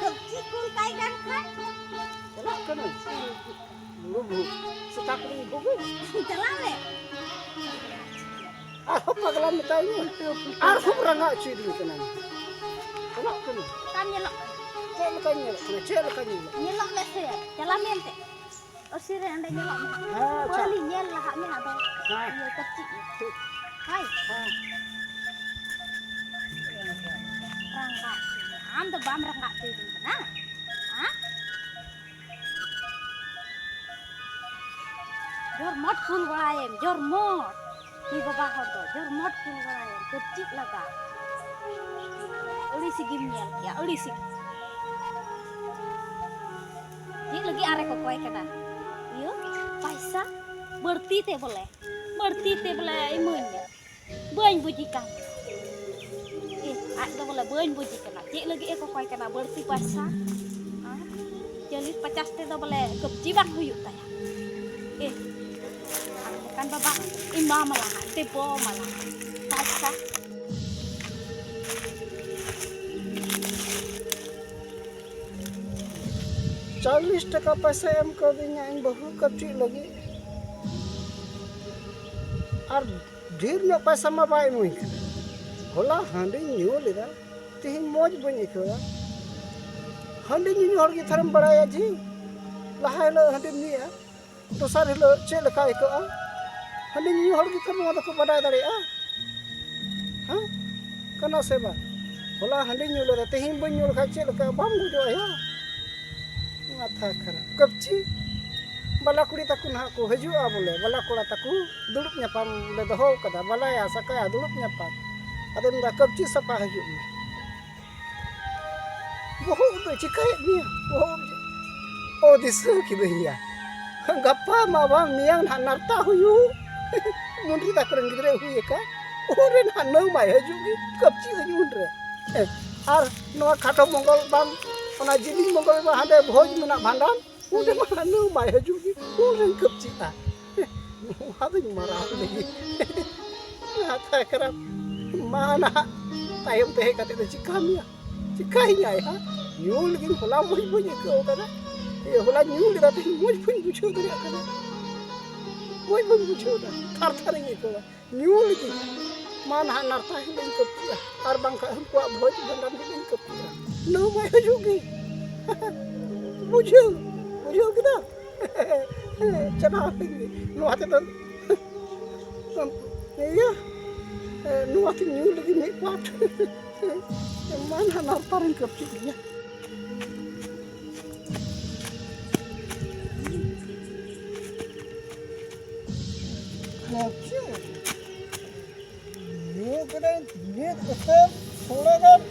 ᱠᱟᱹᱯᱪᱤ ᱠᱩᱞ ᱠᱟᱭ ᱠᱟᱱ ᱠᱷᱟᱱ᱾ ᱪᱟᱞᱟᱜ ᱠᱟᱹᱱᱟᱹᱧ᱾ ᱵᱩᱨᱩ ᱵᱩᱨᱩ᱾ ᱥᱮᱛᱟ ᱠᱚᱨᱮᱧ ᱵᱷᱩᱜᱟᱹ᱾ ᱪᱟᱞᱟᱜ ᱢᱮ᱾ ᱟᱨᱦᱚᱸ ᱯᱟᱜᱽᱞᱟ ᱢᱮᱛᱟᱭ ᱢᱮ᱾ ᱟᱨᱦᱚᱸ ᱨᱟᱸᱜᱟᱣ ᱦᱚᱪᱚᱭᱤᱫᱤᱧ ᱠᱟᱱᱟ᱾ ᱪᱟᱞᱟᱜ ᱠᱟᱹᱱᱟᱹᱧ᱾ ᱚᱠᱟᱢ ᱧᱮᱞᱚᱜ ᱠᱟᱱᱟ? ᱪᱮᱫ ᱞᱮᱠᱟᱧ ᱧᱮᱞᱚᱜ ᱠᱟᱱᱟ? ᱪᱮᱫ ᱞᱮᱠᱟᱧ ᱧᱮᱞᱚᱜ ᱠᱟᱱᱟ? ᱧᱮᱞᱚᱜ ᱢᱮᱥᱮ᱾ ᱪᱟᱞᱟᱜ ᱢᱮ ᱮᱱᱛᱮ᱾ ᱟᱨᱥᱤ ᱨᱮ ᱚᱸᱰᱮ ᱧᱮᱞᱚᱜ ᱢᱮ᱾ ᱦᱮᱸ, ᱟᱪᱪᱷᱟ᱾ ᱠᱷᱟᱹᱞᱤ ᱧᱮᱞ ᱞᱟᱦᱟᱜ ᱢᱮ, ᱟᱫᱚ ᱦᱮᱸ᱾ ᱤᱭᱟᱹ ᱠᱟᱹᱯᱪᱤᱜ ᱢᱮ᱾ ᱴᱷᱤᱠ᱾ ᱦᱳᱭ᱾ ᱦᱮᱸ᱾ ᱨᱟᱸᱜᱟᱜ ᱟᱢ ᱫᱚ ᱵᱟᱢ ᱨᱟᱸᱜᱟᱜ ᱦᱚᱪᱚᱭᱤᱫᱤᱧ ᱠᱟᱱᱟ? ᱦᱮᱸ? ᱡᱳᱨ ᱢᱚᱴ ᱠᱩᱞ ᱵᱟᱲᱟᱭᱮᱢ, ᱡᱳᱨ ᱢᱚᱴ᱾ ᱱᱩᱭ ᱵᱟᱵᱟ ᱦᱚᱲ ᱫᱚ ᱡᱳᱨ ᱢᱚᱴ ᱠᱩᱞ ᱵᱟᱲᱟᱭᱮᱢ, ᱠᱟᱹᱯᱪᱤᱜ ᱞᱟᱜᱟ᱾ ᱟᱹᱲᱤᱥ ᱜᱮᱢ ᱧᱮᱞ ᱠᱮᱭᱟ, ᱟᱹᱲᱤᱥ ᱜᱮ᱾ ᱪᱮᱫ ᱞᱟᱹᱜᱤᱫ ᱟᱨᱮ ᱠᱚᱠᱚᱭ ᱠᱟᱱᱟ? ᱤᱭᱟᱹ, ᱯᱟᱭᱥᱟ ᱵᱟᱹᱲᱛᱤ ᱛᱮ ᱵᱚᱞᱮ, ᱵᱟᱹᱲᱛᱤ ᱛᱮ ᱵᱚᱞᱮ ᱤᱢᱟᱹᱧ ᱢᱮ᱾ ᱵᱟᱹᱧ ᱵᱩᱡᱽ ᱠᱟᱱ᱾ ᱮ, ᱟᱡ ᱫᱚ ᱵᱚᱞᱮ ᱵᱟᱹᱧ ᱵᱩᱡᱽ ᱠᱟᱱᱟ᱾ ᱪᱮᱫ ᱞᱟᱹᱜᱤᱫ ᱮ ᱠᱚᱠᱚᱭ ᱠᱟᱱᱟ ᱵᱟᱹᱲᱛᱤ ᱯᱟᱭᱥᱟ? ᱦᱮᱸ? ᱪᱚᱞᱞᱤᱥ ᱯᱚᱪᱟᱥ ᱛᱮᱫᱚ ᱵᱚᱞᱮ ᱠᱟᱹᱯᱪᱤ ᱵᱟᱝ ᱦᱩᱭᱩᱜ ᱛᱟᱭᱟ᱾ ᱮ, ᱟᱢ ᱞᱮᱠᱟᱱ ᱵᱟᱵᱟ, ᱮᱢᱟᱢᱟ ᱞᱟᱦᱟ, ᱫᱮᱵᱚ ᱢᱟᱞᱟ᱾ ᱟᱪᱪᱷᱟ᱾ ᱪᱚᱞᱞᱤᱥ ᱴᱟᱠᱟ ᱯᱚᱭᱥᱟ ᱮᱢ ᱠᱟᱣᱫᱤᱧᱟ ᱤᱧ ᱵᱟᱹᱦᱩ ᱠᱟᱹᱯᱪᱤ ᱞᱟᱹᱜᱤᱫ᱾ ᱟᱨ ᱰᱷᱮᱨ ᱧᱚᱜ ᱯᱚᱭᱥᱟ ᱢᱟ ᱵᱟᱭ ᱮᱢᱟᱹᱧ ᱠᱟᱱᱟ᱾ ᱦᱚᱞᱟ ᱦᱟᱺᱰᱤᱧ ᱧᱩ ᱞᱮᱫᱟ, ᱛᱮᱦᱮᱧ ᱢᱚᱡᱽ ᱵᱟᱹᱧ ᱟᱹᱭᱠᱟᱹᱣᱫᱟ᱾ ᱦᱟᱺᱰᱤ ᱧᱩ ᱦᱚᱲ ᱜᱮ ᱛᱷᱚᱨᱮᱢ ᱵᱟᱲᱟᱭᱟ ᱡᱮ ᱞᱟᱦᱟ ᱦᱤᱞᱳᱜ ᱦᱟᱺᱰᱤᱢ ᱧᱩᱭᱟ, ᱫᱚᱥᱟᱨ ᱦᱤᱞᱳᱜ ᱪᱮᱫ ᱞᱮᱠᱟ ᱟᱹᱭᱠᱟᱹᱜᱼᱟ? ᱦᱟᱺᱰᱤ ᱧᱩ ᱦᱚᱲ ᱜᱮ ᱛᱷᱚᱨ ᱱᱚᱣᱟ ᱫᱚᱠᱚ ᱵᱟᱰᱟᱭ ᱫᱟᱲᱮᱭᱟᱜᱼᱟ᱾ ᱦᱮᱸ? ᱠᱟᱱᱟ ᱥᱮ ᱵᱟᱝ? ᱦᱚᱞᱟ ᱦᱟᱺᱰᱤᱧ ᱧᱩ ᱞᱮᱫᱟ, ᱛᱮᱦᱮᱧ ᱵᱟᱹᱧ ᱧᱩ ᱞᱮᱠᱷᱟᱱ ᱪᱮᱫ ᱞᱮᱠᱟ? ᱵᱟᱢ ᱜᱩᱡᱩᱜᱼᱟ ᱭᱟ? ᱢᱟᱛᱷᱟ ᱠᱷᱟᱨᱟᱯ᱾ ᱠᱟᱹᱯᱪᱤ᱾ ᱵᱟᱞᱟ ᱠᱩᱲᱤ ᱛᱟᱠᱚ ᱱᱟᱦᱟᱜ ᱠᱚ ᱦᱤᱡᱩᱜᱼᱟ ᱵᱚᱞᱮ, ᱵᱟᱞᱟ ᱠᱚᱲᱟ ᱛᱟᱠᱚ ᱫᱩᱲᱩᱵ ᱧᱟᱯᱟᱢ ᱞᱮ ᱫᱚᱦᱚ ᱟᱠᱟᱫᱟ, ᱵᱟᱞᱟᱭᱟ ᱥᱟᱠᱟᱭᱟ ᱫᱩᱲᱩᱵ ᱧᱟᱯᱟᱢ᱾ ᱟᱫᱚᱧ ᱢᱮᱱᱫᱟ, "ᱠᱟᱹᱯᱪᱤ ᱥᱟᱯᱷᱟ ᱦᱤᱡᱩᱜ ᱢᱮ᱾" ᱵᱚᱦᱚᱜ ᱫᱚ ᱪᱤᱠᱟᱹᱭᱮᱫ ᱢᱮᱭᱟ? ᱵᱚᱦᱚᱜ ᱫᱚ, ᱚ, ᱫᱤᱥᱟᱹ ᱠᱤᱫᱟᱹᱧ ᱭᱟ᱾ ᱜᱟᱯᱟ ᱢᱟ ᱵᱟᱝ ᱢᱮᱭᱟᱝ ᱱᱟᱦᱟᱜ ᱱᱟᱨᱛᱟ ᱦᱩᱭᱩᱜ᱾ ᱢᱩᱱᱰᱨᱤ ᱛᱟᱠᱚ ᱨᱮᱱ ᱜᱤᱫᱽᱨᱟᱹᱭ ᱦᱩᱭ ᱟᱠᱟᱫ᱾ ᱩᱱᱨᱮ ᱱᱟᱦᱟᱜ ᱱᱟᱹᱣ ᱢᱟᱭ ᱦᱤᱡᱩᱜ ᱜᱮ, ᱠᱟᱹᱯᱪᱤ ᱟᱹᱧ ᱩᱱᱨᱮ᱾ ᱟᱨ ᱱᱚᱣᱟ ᱠᱷᱟᱴᱚ ᱢᱚᱝᱜᱚᱞ ᱵᱟᱝ, ᱚᱱᱟ ᱡᱤᱞᱤᱧ ᱢᱚᱝᱜᱚᱞ ᱢᱟ ᱦᱟᱸᱰᱮ ᱵᱷᱚᱡᱽ ᱢᱮᱱᱟᱜ ᱵᱷᱟᱸᱰᱟᱱ, ᱚᱸᱰᱮ ᱢᱟ ᱱᱟᱹᱣ ᱢᱟᱭ ᱦᱤᱡᱩᱜ ᱜᱮ, ᱩᱱᱨᱮᱧ ᱠᱟᱹᱯᱪᱤᱜᱼᱟ᱾ ᱱᱚᱣᱟ ᱫᱚᱧ ᱢᱟᱨᱟᱣ ᱞᱮᱜᱮ᱾ ᱢᱟᱛᱷᱟ ᱠᱷᱟᱨᱟᱯ᱾ ᱢᱟ ᱱᱟᱦᱟᱜ ᱛᱟᱭᱚᱢ ᱛᱮ ᱦᱮᱡ ᱠᱟᱛᱮ ᱫᱚ ᱪᱤᱠᱟ ᱢᱮᱭᱟ? ᱪᱤᱠᱟᱹᱧ ᱟᱭ ᱦᱟ? ᱧᱩ ᱞᱟᱹᱜᱤᱫ ᱦᱚᱞᱟ ᱢᱚᱡᱽ ᱵᱟᱹᱧ ᱟᱹᱭᱠᱟᱹᱣ ᱠᱟᱫᱟ᱾ ᱮ, ᱦᱚᱞᱟ ᱧᱩ ᱞᱮᱫᱟ, ᱛᱮᱦᱮᱧ ᱢᱚᱡᱽ ᱵᱟᱹᱧ ᱵᱩᱡᱷᱟᱹᱣ ᱫᱟᱲᱮᱭᱟᱜ ᱠᱟᱱᱟ᱾ ᱢᱚᱡᱽ ᱵᱟᱹᱧ ᱵᱩᱡᱷᱟᱹᱣ ᱫᱟ, ᱛᱷᱟᱨ ᱛᱷᱟᱨᱤᱧ ᱟᱹᱭᱠᱟᱹᱣ ᱫᱟ᱾ ᱧᱩ ᱞᱟᱹᱜᱤᱫ ᱢᱟ ᱱᱟᱦᱟᱜ ᱱᱟᱨᱛᱟ ᱦᱤᱞᱳᱜ ᱤᱧ ᱠᱟᱹᱯᱪᱤᱜᱼᱟ, ᱟᱨ ᱵᱟᱝᱠᱷᱟᱱ ᱩᱱᱠᱩᱣᱟᱜ ᱵᱷᱚᱡᱽ ᱵᱷᱟᱸᱰᱟᱱ ᱦᱤᱞᱳᱜ ᱤᱧ ᱠᱟᱹᱯᱪᱤᱜᱼᱟ᱾ ᱱᱟᱹᱣ ᱢᱟᱭ ᱦᱤᱡᱩᱜ ᱜᱮ᱾ ᱵᱩᱡᱷᱟᱹᱣ, ᱵᱩᱡᱷᱟᱹᱣ ᱠᱮᱫᱟ? ᱪᱟᱞᱟᱣ ᱞᱮᱱ ᱜᱮ᱾ ᱱᱚᱣᱟ ᱛᱮᱫᱚ ᱤᱭᱟᱹ, ᱱᱚᱣᱟ ᱛᱮ ᱧᱩ ᱞᱟᱹᱜᱤᱫ ᱢᱤᱫ ᱯᱟᱴ᱾ ᱢᱟ ᱱᱟᱦᱟᱜ ᱱᱟᱨᱛᱟ ᱨᱤᱧ ᱠᱟᱹᱯᱪᱤᱜ ᱜᱮᱭᱟ᱾ ᱠᱟᱹᱯᱪᱤ ᱧᱩ ᱠᱮᱫᱟᱹᱧ ᱢᱤᱫ ᱩᱛᱟᱹᱨ, ᱛᱷᱚᱲᱟ ᱜᱟᱱ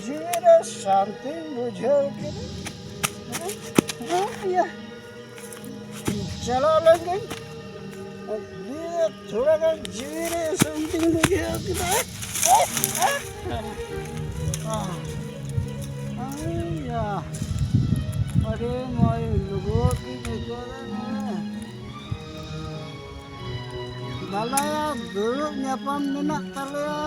ᱡᱤᱣᱤ ᱨᱮ ᱥᱟᱱᱛᱤᱧ ᱵᱩᱡᱷᱟᱹᱣ ᱠᱮᱫᱟ᱾ ᱦᱮᱸ, ᱦᱮᱸ, ᱤᱭᱟᱹ᱾ ᱪᱟᱞᱟᱣ ᱞᱮᱱ ᱜᱤᱧ᱾ ᱫᱤᱭᱮ ᱛᱷᱚᱲᱟ ᱜᱟᱱ ᱡᱤᱣᱤ ᱨᱮ ᱥᱟᱱᱛᱤᱧ ᱵᱩᱡᱷᱟᱹᱣ ᱠᱮᱫᱟ᱾ ᱟᱭᱟ᱾ ᱟᱨ ᱢᱚᱡᱽ ᱞᱩᱜᱩᱵ ᱜᱤᱧ ᱟᱹᱭᱠᱟᱹᱣ ᱫᱟ ᱱᱚᱰᱮ᱾ ᱵᱟᱞᱟᱭᱟ ᱫᱩᱲᱩᱵ ᱧᱟᱯᱟᱢ ᱢᱮᱱᱟᱜ ᱛᱟᱞᱮᱭᱟ᱾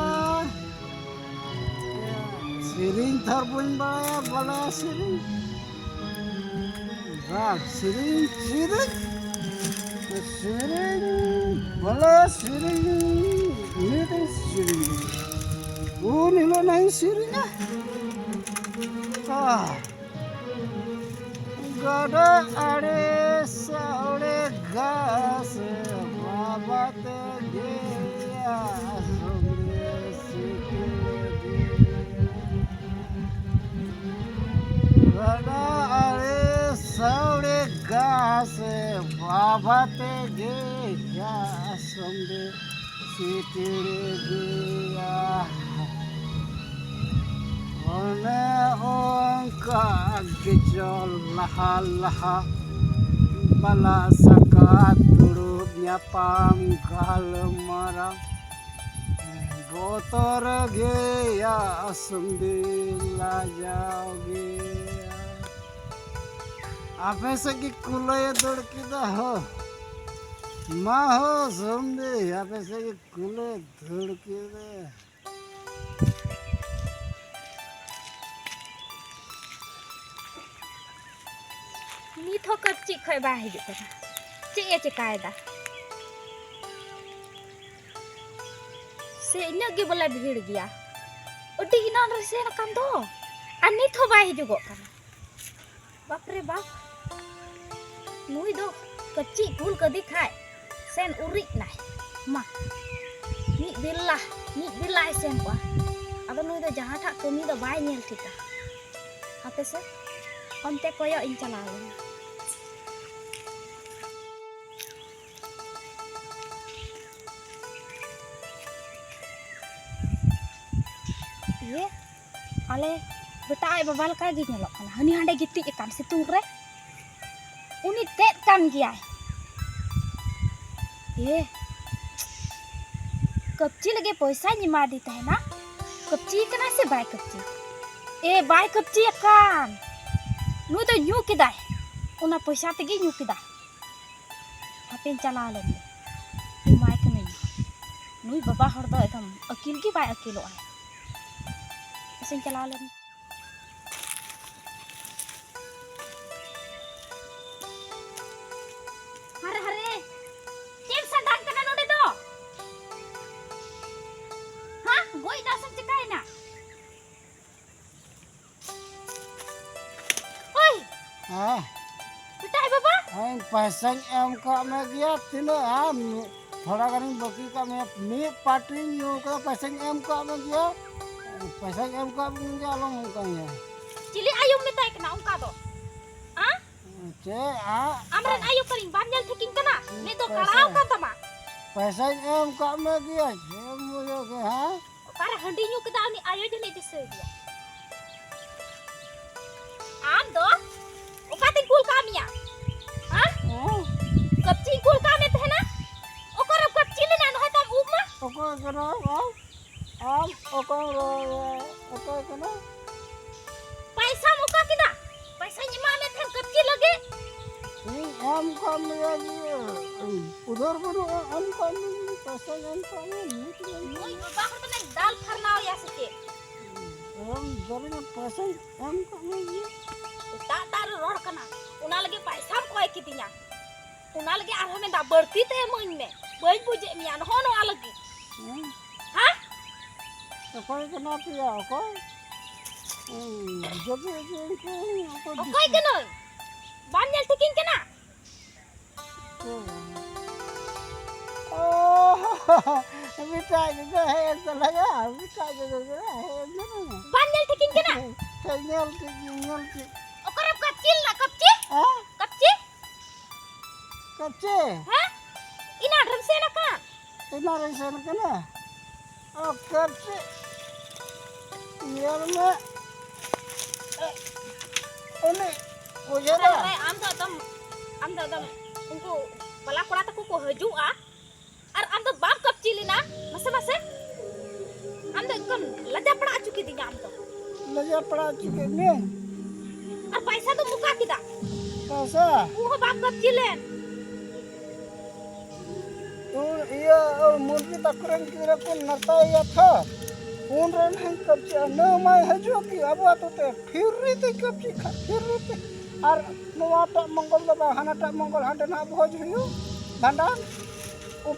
ᱥᱮᱨᱮᱧ ᱛᱷᱚᱨ ᱵᱟᱹᱧ ᱵᱟᱲᱟᱭᱟ, ᱵᱟᱞᱟᱭᱟ ᱥᱮᱨᱮᱧ᱾ ᱵᱟᱝ, ᱥᱮᱨᱮᱧ, ᱥᱮᱨᱮᱧ, ᱥᱮᱨᱮᱧ, ᱵᱟᱞᱟᱭᱟ ᱥᱮᱨᱮᱧ, ᱩᱱᱤ ᱫᱚ ᱥᱮᱨᱮᱧ᱾ ᱩᱱ ᱦᱤᱞᱳᱜ ᱱᱟᱜ ᱤᱧ ᱥᱮᱨᱮᱧᱟ᱾ ᱟᱦ᱾ ᱜᱟᱰᱟ ᱟᱲᱮ ᱥᱟᱣᱲᱮ ᱜᱷᱟᱥ ᱵᱟᱵᱟ ᱛᱮᱜᱮᱭᱟ ᱥᱚᱸᱜᱮ ᱥᱤᱠᱲᱤ᱾ ᱜᱟᱰᱟ ᱟᱲᱮ ᱥᱟᱣᱲᱮ ᱜᱷᱟᱥ ᱵᱟᱵᱟ ᱛᱮᱜᱮᱭᱟ ᱥᱚᱸᱜᱮ ᱥᱤᱠᱲᱤ ᱜᱮᱭᱟ᱾ ᱚᱱᱮ ᱚᱱᱠᱟ ᱜᱮ ᱪᱚᱞ ᱞᱟᱦᱟ ᱞᱟᱦᱟ, ᱵᱟᱞᱟ ᱥᱟᱠᱟᱛ ᱫᱩᱲᱩᱵ ᱧᱟᱯᱟᱢ ᱜᱟᱞᱢᱟᱨᱟᱣ, ᱵᱚᱛᱚᱨ ᱜᱮᱭᱟ ᱥᱩᱢᱵᱤ ᱞᱟᱡᱟᱣ ᱜᱮᱭᱟ᱾ ᱟᱯᱮ ᱥᱮᱫ ᱜᱮ ᱠᱩᱞᱟᱹᱭᱮ ᱫᱟᱹᱲ ᱠᱮᱫᱟ ᱦᱳ, ᱢᱟ ᱦᱳ ᱥᱩᱢᱵᱤ, ᱟᱯᱮ ᱥᱮᱫ ᱜᱮ ᱠᱩᱞᱟᱹᱭ ᱫᱟᱹᱲ ᱠᱮᱫᱟ᱾ ᱱᱤᱛ ᱦᱚᱸ ᱠᱟᱹᱯᱪᱤ ᱠᱷᱚᱡ ᱵᱟᱭ ᱦᱤᱡᱩᱜ ᱠᱟᱱᱟ᱾ ᱪᱮᱫ ᱮ ᱪᱮᱠᱟᱭᱮᱫᱟ? ᱥᱮ ᱤᱱᱟᱹᱜ ᱜᱮ ᱵᱚᱞᱮ ᱵᱷᱤᱲ ᱜᱮᱭᱟ? ᱟᱹᱰᱤ ᱮᱱᱟᱱ ᱨᱮ ᱥᱮᱱ ᱟᱠᱟᱱ ᱫᱚ, ᱟᱨ ᱱᱤᱛ ᱦᱚᱸ ᱵᱟᱭ ᱦᱤᱡᱩᱜᱚᱜ ᱠᱟᱱᱟ᱾ ᱵᱟᱯ ᱨᱮ ᱵᱟᱯ, ᱱᱩᱭ ᱫᱚ ᱠᱟᱹᱯᱪᱤ ᱠᱩᱞ ᱠᱟᱫᱮ ᱠᱷᱟᱡ ᱥᱮᱱ ᱩᱨᱤᱡ ᱱᱟᱭ᱾ ᱢᱟ, ᱢᱤᱫ ᱵᱮᱞᱟ, ᱢᱤᱫ ᱵᱮᱞᱟᱭ ᱥᱮᱱ ᱠᱚᱜᱼᱟ᱾ ᱟᱫᱚ ᱱᱩᱭ ᱫᱚ ᱡᱟᱦᱟᱸᱴᱟᱜ ᱠᱟᱹᱢᱤ ᱫᱚ ᱵᱟᱭ ᱧᱮᱞ ᱴᱷᱤᱠᱟ᱾ ᱦᱟᱯᱮ ᱥᱮ, ᱚᱱᱛᱮ ᱠᱚᱭᱚᱜ ᱤᱧ ᱪᱟᱞᱟᱣ ᱞᱮᱱᱟ᱾ ᱤᱭᱟᱹ, ᱟᱞᱮ ᱵᱮᱴᱟ ᱟᱡ ᱵᱟᱵᱟ ᱞᱮᱠᱟ ᱜᱮ ᱧᱮᱞᱚᱜ ᱠᱟᱱᱟ, ᱦᱟᱹᱱᱤ ᱦᱟᱸᱰᱮ ᱜᱤᱛᱤᱡ ᱟᱠᱟᱱ ᱥᱤᱛᱩᱝ ᱨᱮ᱾ ᱩᱱᱤ ᱛᱮᱫ ᱠᱟᱱ ᱜᱮᱭᱟᱭ᱾ ᱮ, ᱠᱟᱹᱯᱪᱤ ᱞᱟᱹᱜᱤᱫ ᱯᱚᱭᱥᱟᱧ ᱮᱢᱟᱫᱮ ᱛᱟᱦᱮᱱᱟ, ᱠᱟᱹᱯᱪᱤ ᱠᱟᱱᱟᱭ ᱥᱮ ᱵᱟᱭ ᱠᱟᱹᱯᱪᱤ? ᱮ, ᱵᱟᱭ ᱠᱟᱹᱯᱪᱤ ᱟᱠᱟᱱ᱾ ᱱᱩᱭ ᱫᱚ ᱧᱩ ᱠᱮᱫᱟᱭ, ᱚᱱᱟ ᱯᱚᱭᱥᱟ ᱛᱮᱜᱮ ᱧᱩ ᱠᱮᱫᱟ᱾ ᱦᱟᱯᱮᱧ ᱪᱟᱞᱟᱣ ᱞᱮᱱ ᱜᱮ, ᱮᱢᱟᱭ ᱠᱟᱹᱱᱟᱹᱧ᱾ ᱱᱩᱭ ᱵᱟᱵᱟ ᱦᱚᱲ ᱫᱚ ᱮᱠᱫᱚᱢ ᱟᱹᱠᱤᱞ ᱜᱮ ᱵᱟᱭ ᱟᱹᱠᱤᱞᱚᱜᱼᱟ᱾ ᱦᱟᱯᱮᱥᱮᱧ ᱪᱟᱞᱟᱣ ᱞᱮᱱ ᱜᱮ᱾ ᱦᱟᱨᱮ, ᱦᱟᱨᱮ, ᱪᱮᱫ ᱥᱟᱰᱟᱝ ᱠᱟᱱᱟ ᱱᱚᱰᱮ ᱫᱚ? ᱦᱟ? ᱜᱚᱡ ᱮᱱᱟ ᱥᱮᱢ ᱪᱤᱠᱟᱭᱮᱱᱟ? ᱳᱭ! ᱦᱮᱸ᱾ ᱵᱮᱴᱟ, ᱮ ᱵᱟᱵᱟ! ᱦᱮᱸ, ᱯᱚᱭᱥᱟᱧ ᱮᱢ ᱠᱟᱜ ᱢᱮ ᱜᱮᱭᱟ, ᱛᱤᱱᱟᱹᱜ ᱟᱢ? ᱛᱷᱚᱲᱟ ᱜᱟᱱᱤᱧ ᱵᱟᱹᱠᱤ ᱠᱟᱜ ᱢᱮᱭᱟ, ᱢᱤᱫ ᱯᱟᱴᱤᱧ ᱧᱩ ᱠᱟᱫᱟ, ᱯᱚᱭᱥᱟᱧ ᱮᱢ ᱠᱟᱜ ᱢᱮ ᱜᱮᱭᱟ, ᱯᱚᱭᱥᱟᱧ ᱮᱢ ᱠᱟᱜ ᱢᱮ ᱜᱮᱭᱟ, ᱟᱞᱚᱢ ᱚᱱᱠᱟᱧᱟ᱾ ᱪᱤᱞᱤ ᱟᱭᱳᱢ ᱢᱮᱛᱟᱭ ᱠᱟᱱᱟ ᱚᱱᱠᱟ ᱫᱚ? ᱟ? ᱪᱮᱫ ᱟ? ᱟᱢᱨᱮᱱ ᱟᱭᱳ ᱠᱟᱹᱱᱟᱹᱧ, ᱵᱟᱢ ᱧᱮᱞ ᱴᱷᱤᱠᱤᱧ ᱠᱟᱱᱟ? ᱢᱤᱫ ᱫᱚ ᱯᱚᱭᱥᱟ ᱠᱟᱲᱟᱣ ᱠᱟᱱ ᱛᱟᱢᱟ᱾ ᱯᱚᱭᱥᱟᱧ ᱮᱢ ᱠᱟᱜ ᱢᱮ ᱜᱮᱭᱟ, ᱪᱮᱫ ᱮᱢ ᱵᱩᱡᱷᱟᱹᱣ ᱠᱮᱫᱟ, ᱦᱮᱸ? ᱚᱠᱟᱨᱮ ᱦᱟᱺᱰᱤ ᱧᱩ ᱠᱮᱫᱟ ᱩᱱᱤ ᱟᱭᱳ ᱡᱟᱹᱱᱤᱡ ᱫᱤᱥᱟᱹᱭ ᱜᱮᱭᱟ᱾ ᱟᱢ ᱫᱚ ᱚᱠᱟᱛᱮᱧ ᱠᱩᱞ ᱠᱟᱜ ᱢᱮᱭᱟ? ᱦᱮᱸ? ᱦᱮᱸ? ᱠᱟᱹᱯᱪᱤᱧ ᱠᱩᱞ ᱠᱟᱜ ᱢᱮ ᱛᱟᱦᱮᱱᱟ? ᱚᱠᱟᱨᱮᱢ ᱠᱟᱹᱯᱪᱤ ᱞᱮᱱᱟ? ᱱᱚᱜᱼᱚᱭ ᱛᱟᱢ ᱩᱵ ᱢᱟ᱾ ᱚᱠᱚᱭ ᱠᱟᱱᱟᱢ ᱟᱢ? ᱟᱢ ᱚᱠᱚᱭᱮᱢ ᱨᱚᱲ, ᱚᱠᱚᱭ ᱠᱟᱱᱟ? ᱯᱟᱭᱥᱟᱢ ᱚᱠᱟ ᱠᱮᱫᱟ? ᱯᱟᱭᱥᱟᱧ ᱮᱢᱟᱜ ᱢᱮ ᱛᱟᱦᱮᱸᱫ ᱠᱟᱹᱯᱪᱤ ᱞᱟᱹᱜᱤᱫ᱾ ᱤᱧ ᱮᱢ ᱠᱟᱜ ᱢᱮᱭᱟ ᱡᱮ, ᱩᱫᱷᱟᱹᱨ ᱵᱟᱹᱱᱩᱜᱼᱟ, ᱮᱢ ᱠᱟᱜ ᱢᱮᱭᱟ, ᱯᱟᱭᱥᱟᱧ ᱮᱢ ᱠᱟᱜ ᱢᱮᱭᱟ, ᱱᱤᱛ ᱤᱧ ᱮᱢ ᱱᱩᱭ ᱠᱟᱜ ᱵᱟᱵᱟ ᱦᱚᱲ ᱫᱚ ᱢᱮ ᱫᱟᱞ ᱯᱷᱟᱨᱱᱟᱣ ᱮᱭᱟ ᱥᱮ ᱪᱮᱫ? ᱢᱮᱭᱟ᱾ ᱮᱢ ᱫᱟᱲᱮᱭᱟᱜᱼᱟ, ᱯᱟᱭᱥᱟᱧ ᱮᱢ ᱠᱟᱜ ᱢᱮᱭᱟ ᱡᱮ᱾ ᱮᱴᱟᱜ ᱮᱴᱟᱜ ᱨᱮ ᱨᱚᱲ ᱠᱟᱱᱟ, ᱚᱱᱟ ᱞᱟᱹᱜᱤᱫ ᱯᱟᱭᱥᱟᱢ ᱠᱚᱭ ᱠᱤᱫᱤᱧᱟ᱾ ᱚᱱᱟ ᱞᱟᱹᱜᱤᱫ ᱟᱨᱦᱚᱸ ᱢᱮᱱᱫᱟ, ᱵᱟᱹᱲᱛᱤ ᱛᱮ ᱤᱢᱟᱹᱧ ᱢᱮ, ᱵᱟᱹᱧ ᱵᱩᱡᱮᱫ ᱢᱮᱭᱟ ᱱᱚᱜᱼᱚ ᱱᱚᱣᱟ ᱞᱟᱹᱜᱤᱫ᱾ ᱦᱮᱸ᱾ ᱦᱮᱸ? ᱚᱠᱚᱭ ᱠᱟᱱᱟ ᱯᱮᱭᱟ? ᱚᱠᱚᱭ? ᱦᱩᱸ, ᱡᱚᱵᱤ ᱡᱚᱵᱤ ᱠᱚ, ᱚᱠᱚᱭ ᱚᱠᱚᱭ ᱫᱤᱥᱟᱹ? ᱠᱟᱹᱱᱟᱹᱧ? ᱵᱟᱢ ᱧᱮᱞ ᱴᱷᱤᱠᱤᱧ ᱠᱟᱱᱟ? ᱦᱩᱸ᱾ ᱚ, ᱢᱤᱫᱴᱟᱝ ᱜᱮ ᱦᱮᱡ ᱮᱱ ᱛᱟᱞᱟᱝᱟ, ᱢᱤᱫᱴᱟᱝ ᱜᱮ ᱦᱮᱡ ᱮᱱ ᱛᱟᱞᱟᱝᱟ᱾ ᱵᱟᱢ ᱧᱮᱞ ᱴᱷᱤᱠᱤᱧ ᱠᱟᱱᱟ? ᱦᱮᱸ, ᱧᱮᱞ ᱴᱷᱤᱠ ᱜᱤᱧ, ᱧᱮᱞ ᱴᱷᱤᱠ᱾ ᱚᱠᱟᱨᱮᱢ ᱠᱟᱹᱯᱪᱤ ᱞᱮᱱᱟ, ᱠᱟᱹᱯᱪᱤ? ᱦᱮᱸ? ᱠᱟᱹᱯᱪᱤ? ᱠᱟᱹᱯᱪᱤ? ᱦᱮᱸ? ᱤᱱᱟᱹ ᱰᱷᱮᱨ ᱥᱮᱱ ᱟᱠᱟᱱ᱾ ᱮᱱᱟᱝ ᱨᱮᱧ ᱥᱮᱱ ᱠᱟᱱᱟ᱾ ᱚ, ᱠᱟᱹᱴᱤᱡ ᱧᱮᱞ ᱢᱮ᱾ ᱩᱱᱤ ᱚᱡᱷᱟ ᱫᱚ᱾ ᱟᱨᱮ, ᱟᱢ ᱫᱚ ᱮᱠᱫᱚᱢ, ᱟᱢ ᱫᱚ ᱮᱠᱫᱚᱢ ᱩᱱᱠᱩ ᱵᱟᱞᱟ ᱠᱚᱲᱟ ᱛᱟᱠᱚ ᱠᱚ ᱦᱤᱡᱩᱜᱼᱟ, ᱟᱨ ᱟᱢ ᱫᱚ ᱵᱟᱢ ᱠᱟᱹᱯᱪᱤ ᱞᱮᱱᱟ? ᱢᱟᱥᱮ, ᱢᱟᱥᱮ, ᱟᱢ ᱫᱚ ᱮᱠᱫᱚᱢ ᱞᱟᱡᱟ ᱯᱟᱲᱟ ᱦᱚᱪᱚ ᱠᱤᱫᱤᱧᱟ ᱟᱢ ᱫᱚ᱾ ᱞᱟᱡᱟ ᱯᱟᱲᱟ ᱦᱚᱪᱚ ᱠᱮᱫ ᱢᱮ? ᱟᱨ ᱯᱟᱭᱥᱟ ᱫᱚ ᱠᱮᱫᱟ᱾ ᱯᱚᱭᱥᱟ? ᱩᱱ ᱦᱚᱸ ᱵᱟᱢ ᱠᱟᱹᱯᱪᱤ ᱞᱮᱱ᱾ ᱩᱱ ᱤᱭᱟᱹ, ᱢᱩᱨᱜᱤ ᱛᱟᱠᱚ ᱨᱮᱱ ᱜᱤᱫᱽᱨᱟᱹ ᱠᱚ ᱱᱮᱣᱛᱟᱭᱮᱭᱟ ᱛᱚ, ᱩᱱ ᱨᱮ ᱱᱟᱦᱟᱜ ᱠᱟᱹᱯᱪᱤᱜᱼᱟ᱾ ᱱᱟᱹ ᱢᱟᱭ ᱦᱤᱡᱩᱜ ᱜᱮ ᱟᱵᱚ ᱟᱹᱛᱩ ᱛᱮ, ᱯᱷᱤᱨᱤ ᱛᱮ ᱠᱟᱹᱯᱪᱤ ᱠᱷᱟᱡ, ᱯᱷᱤᱨᱤ ᱛᱮ᱾ ᱟᱨ ᱱᱚᱣᱟᱴᱟᱜ ᱢᱚᱝᱜᱚᱞ ᱫᱚ ᱵᱟᱝ, ᱦᱟᱱᱟᱴᱟᱜ ᱢᱚᱝᱜᱚᱞ, ᱦᱟᱸᱰᱮ ᱱᱟᱦᱟᱜ ᱵᱷᱚᱡᱽ ᱦᱩᱭᱩᱜ, ᱵᱷᱟᱸᱰᱟᱱ᱾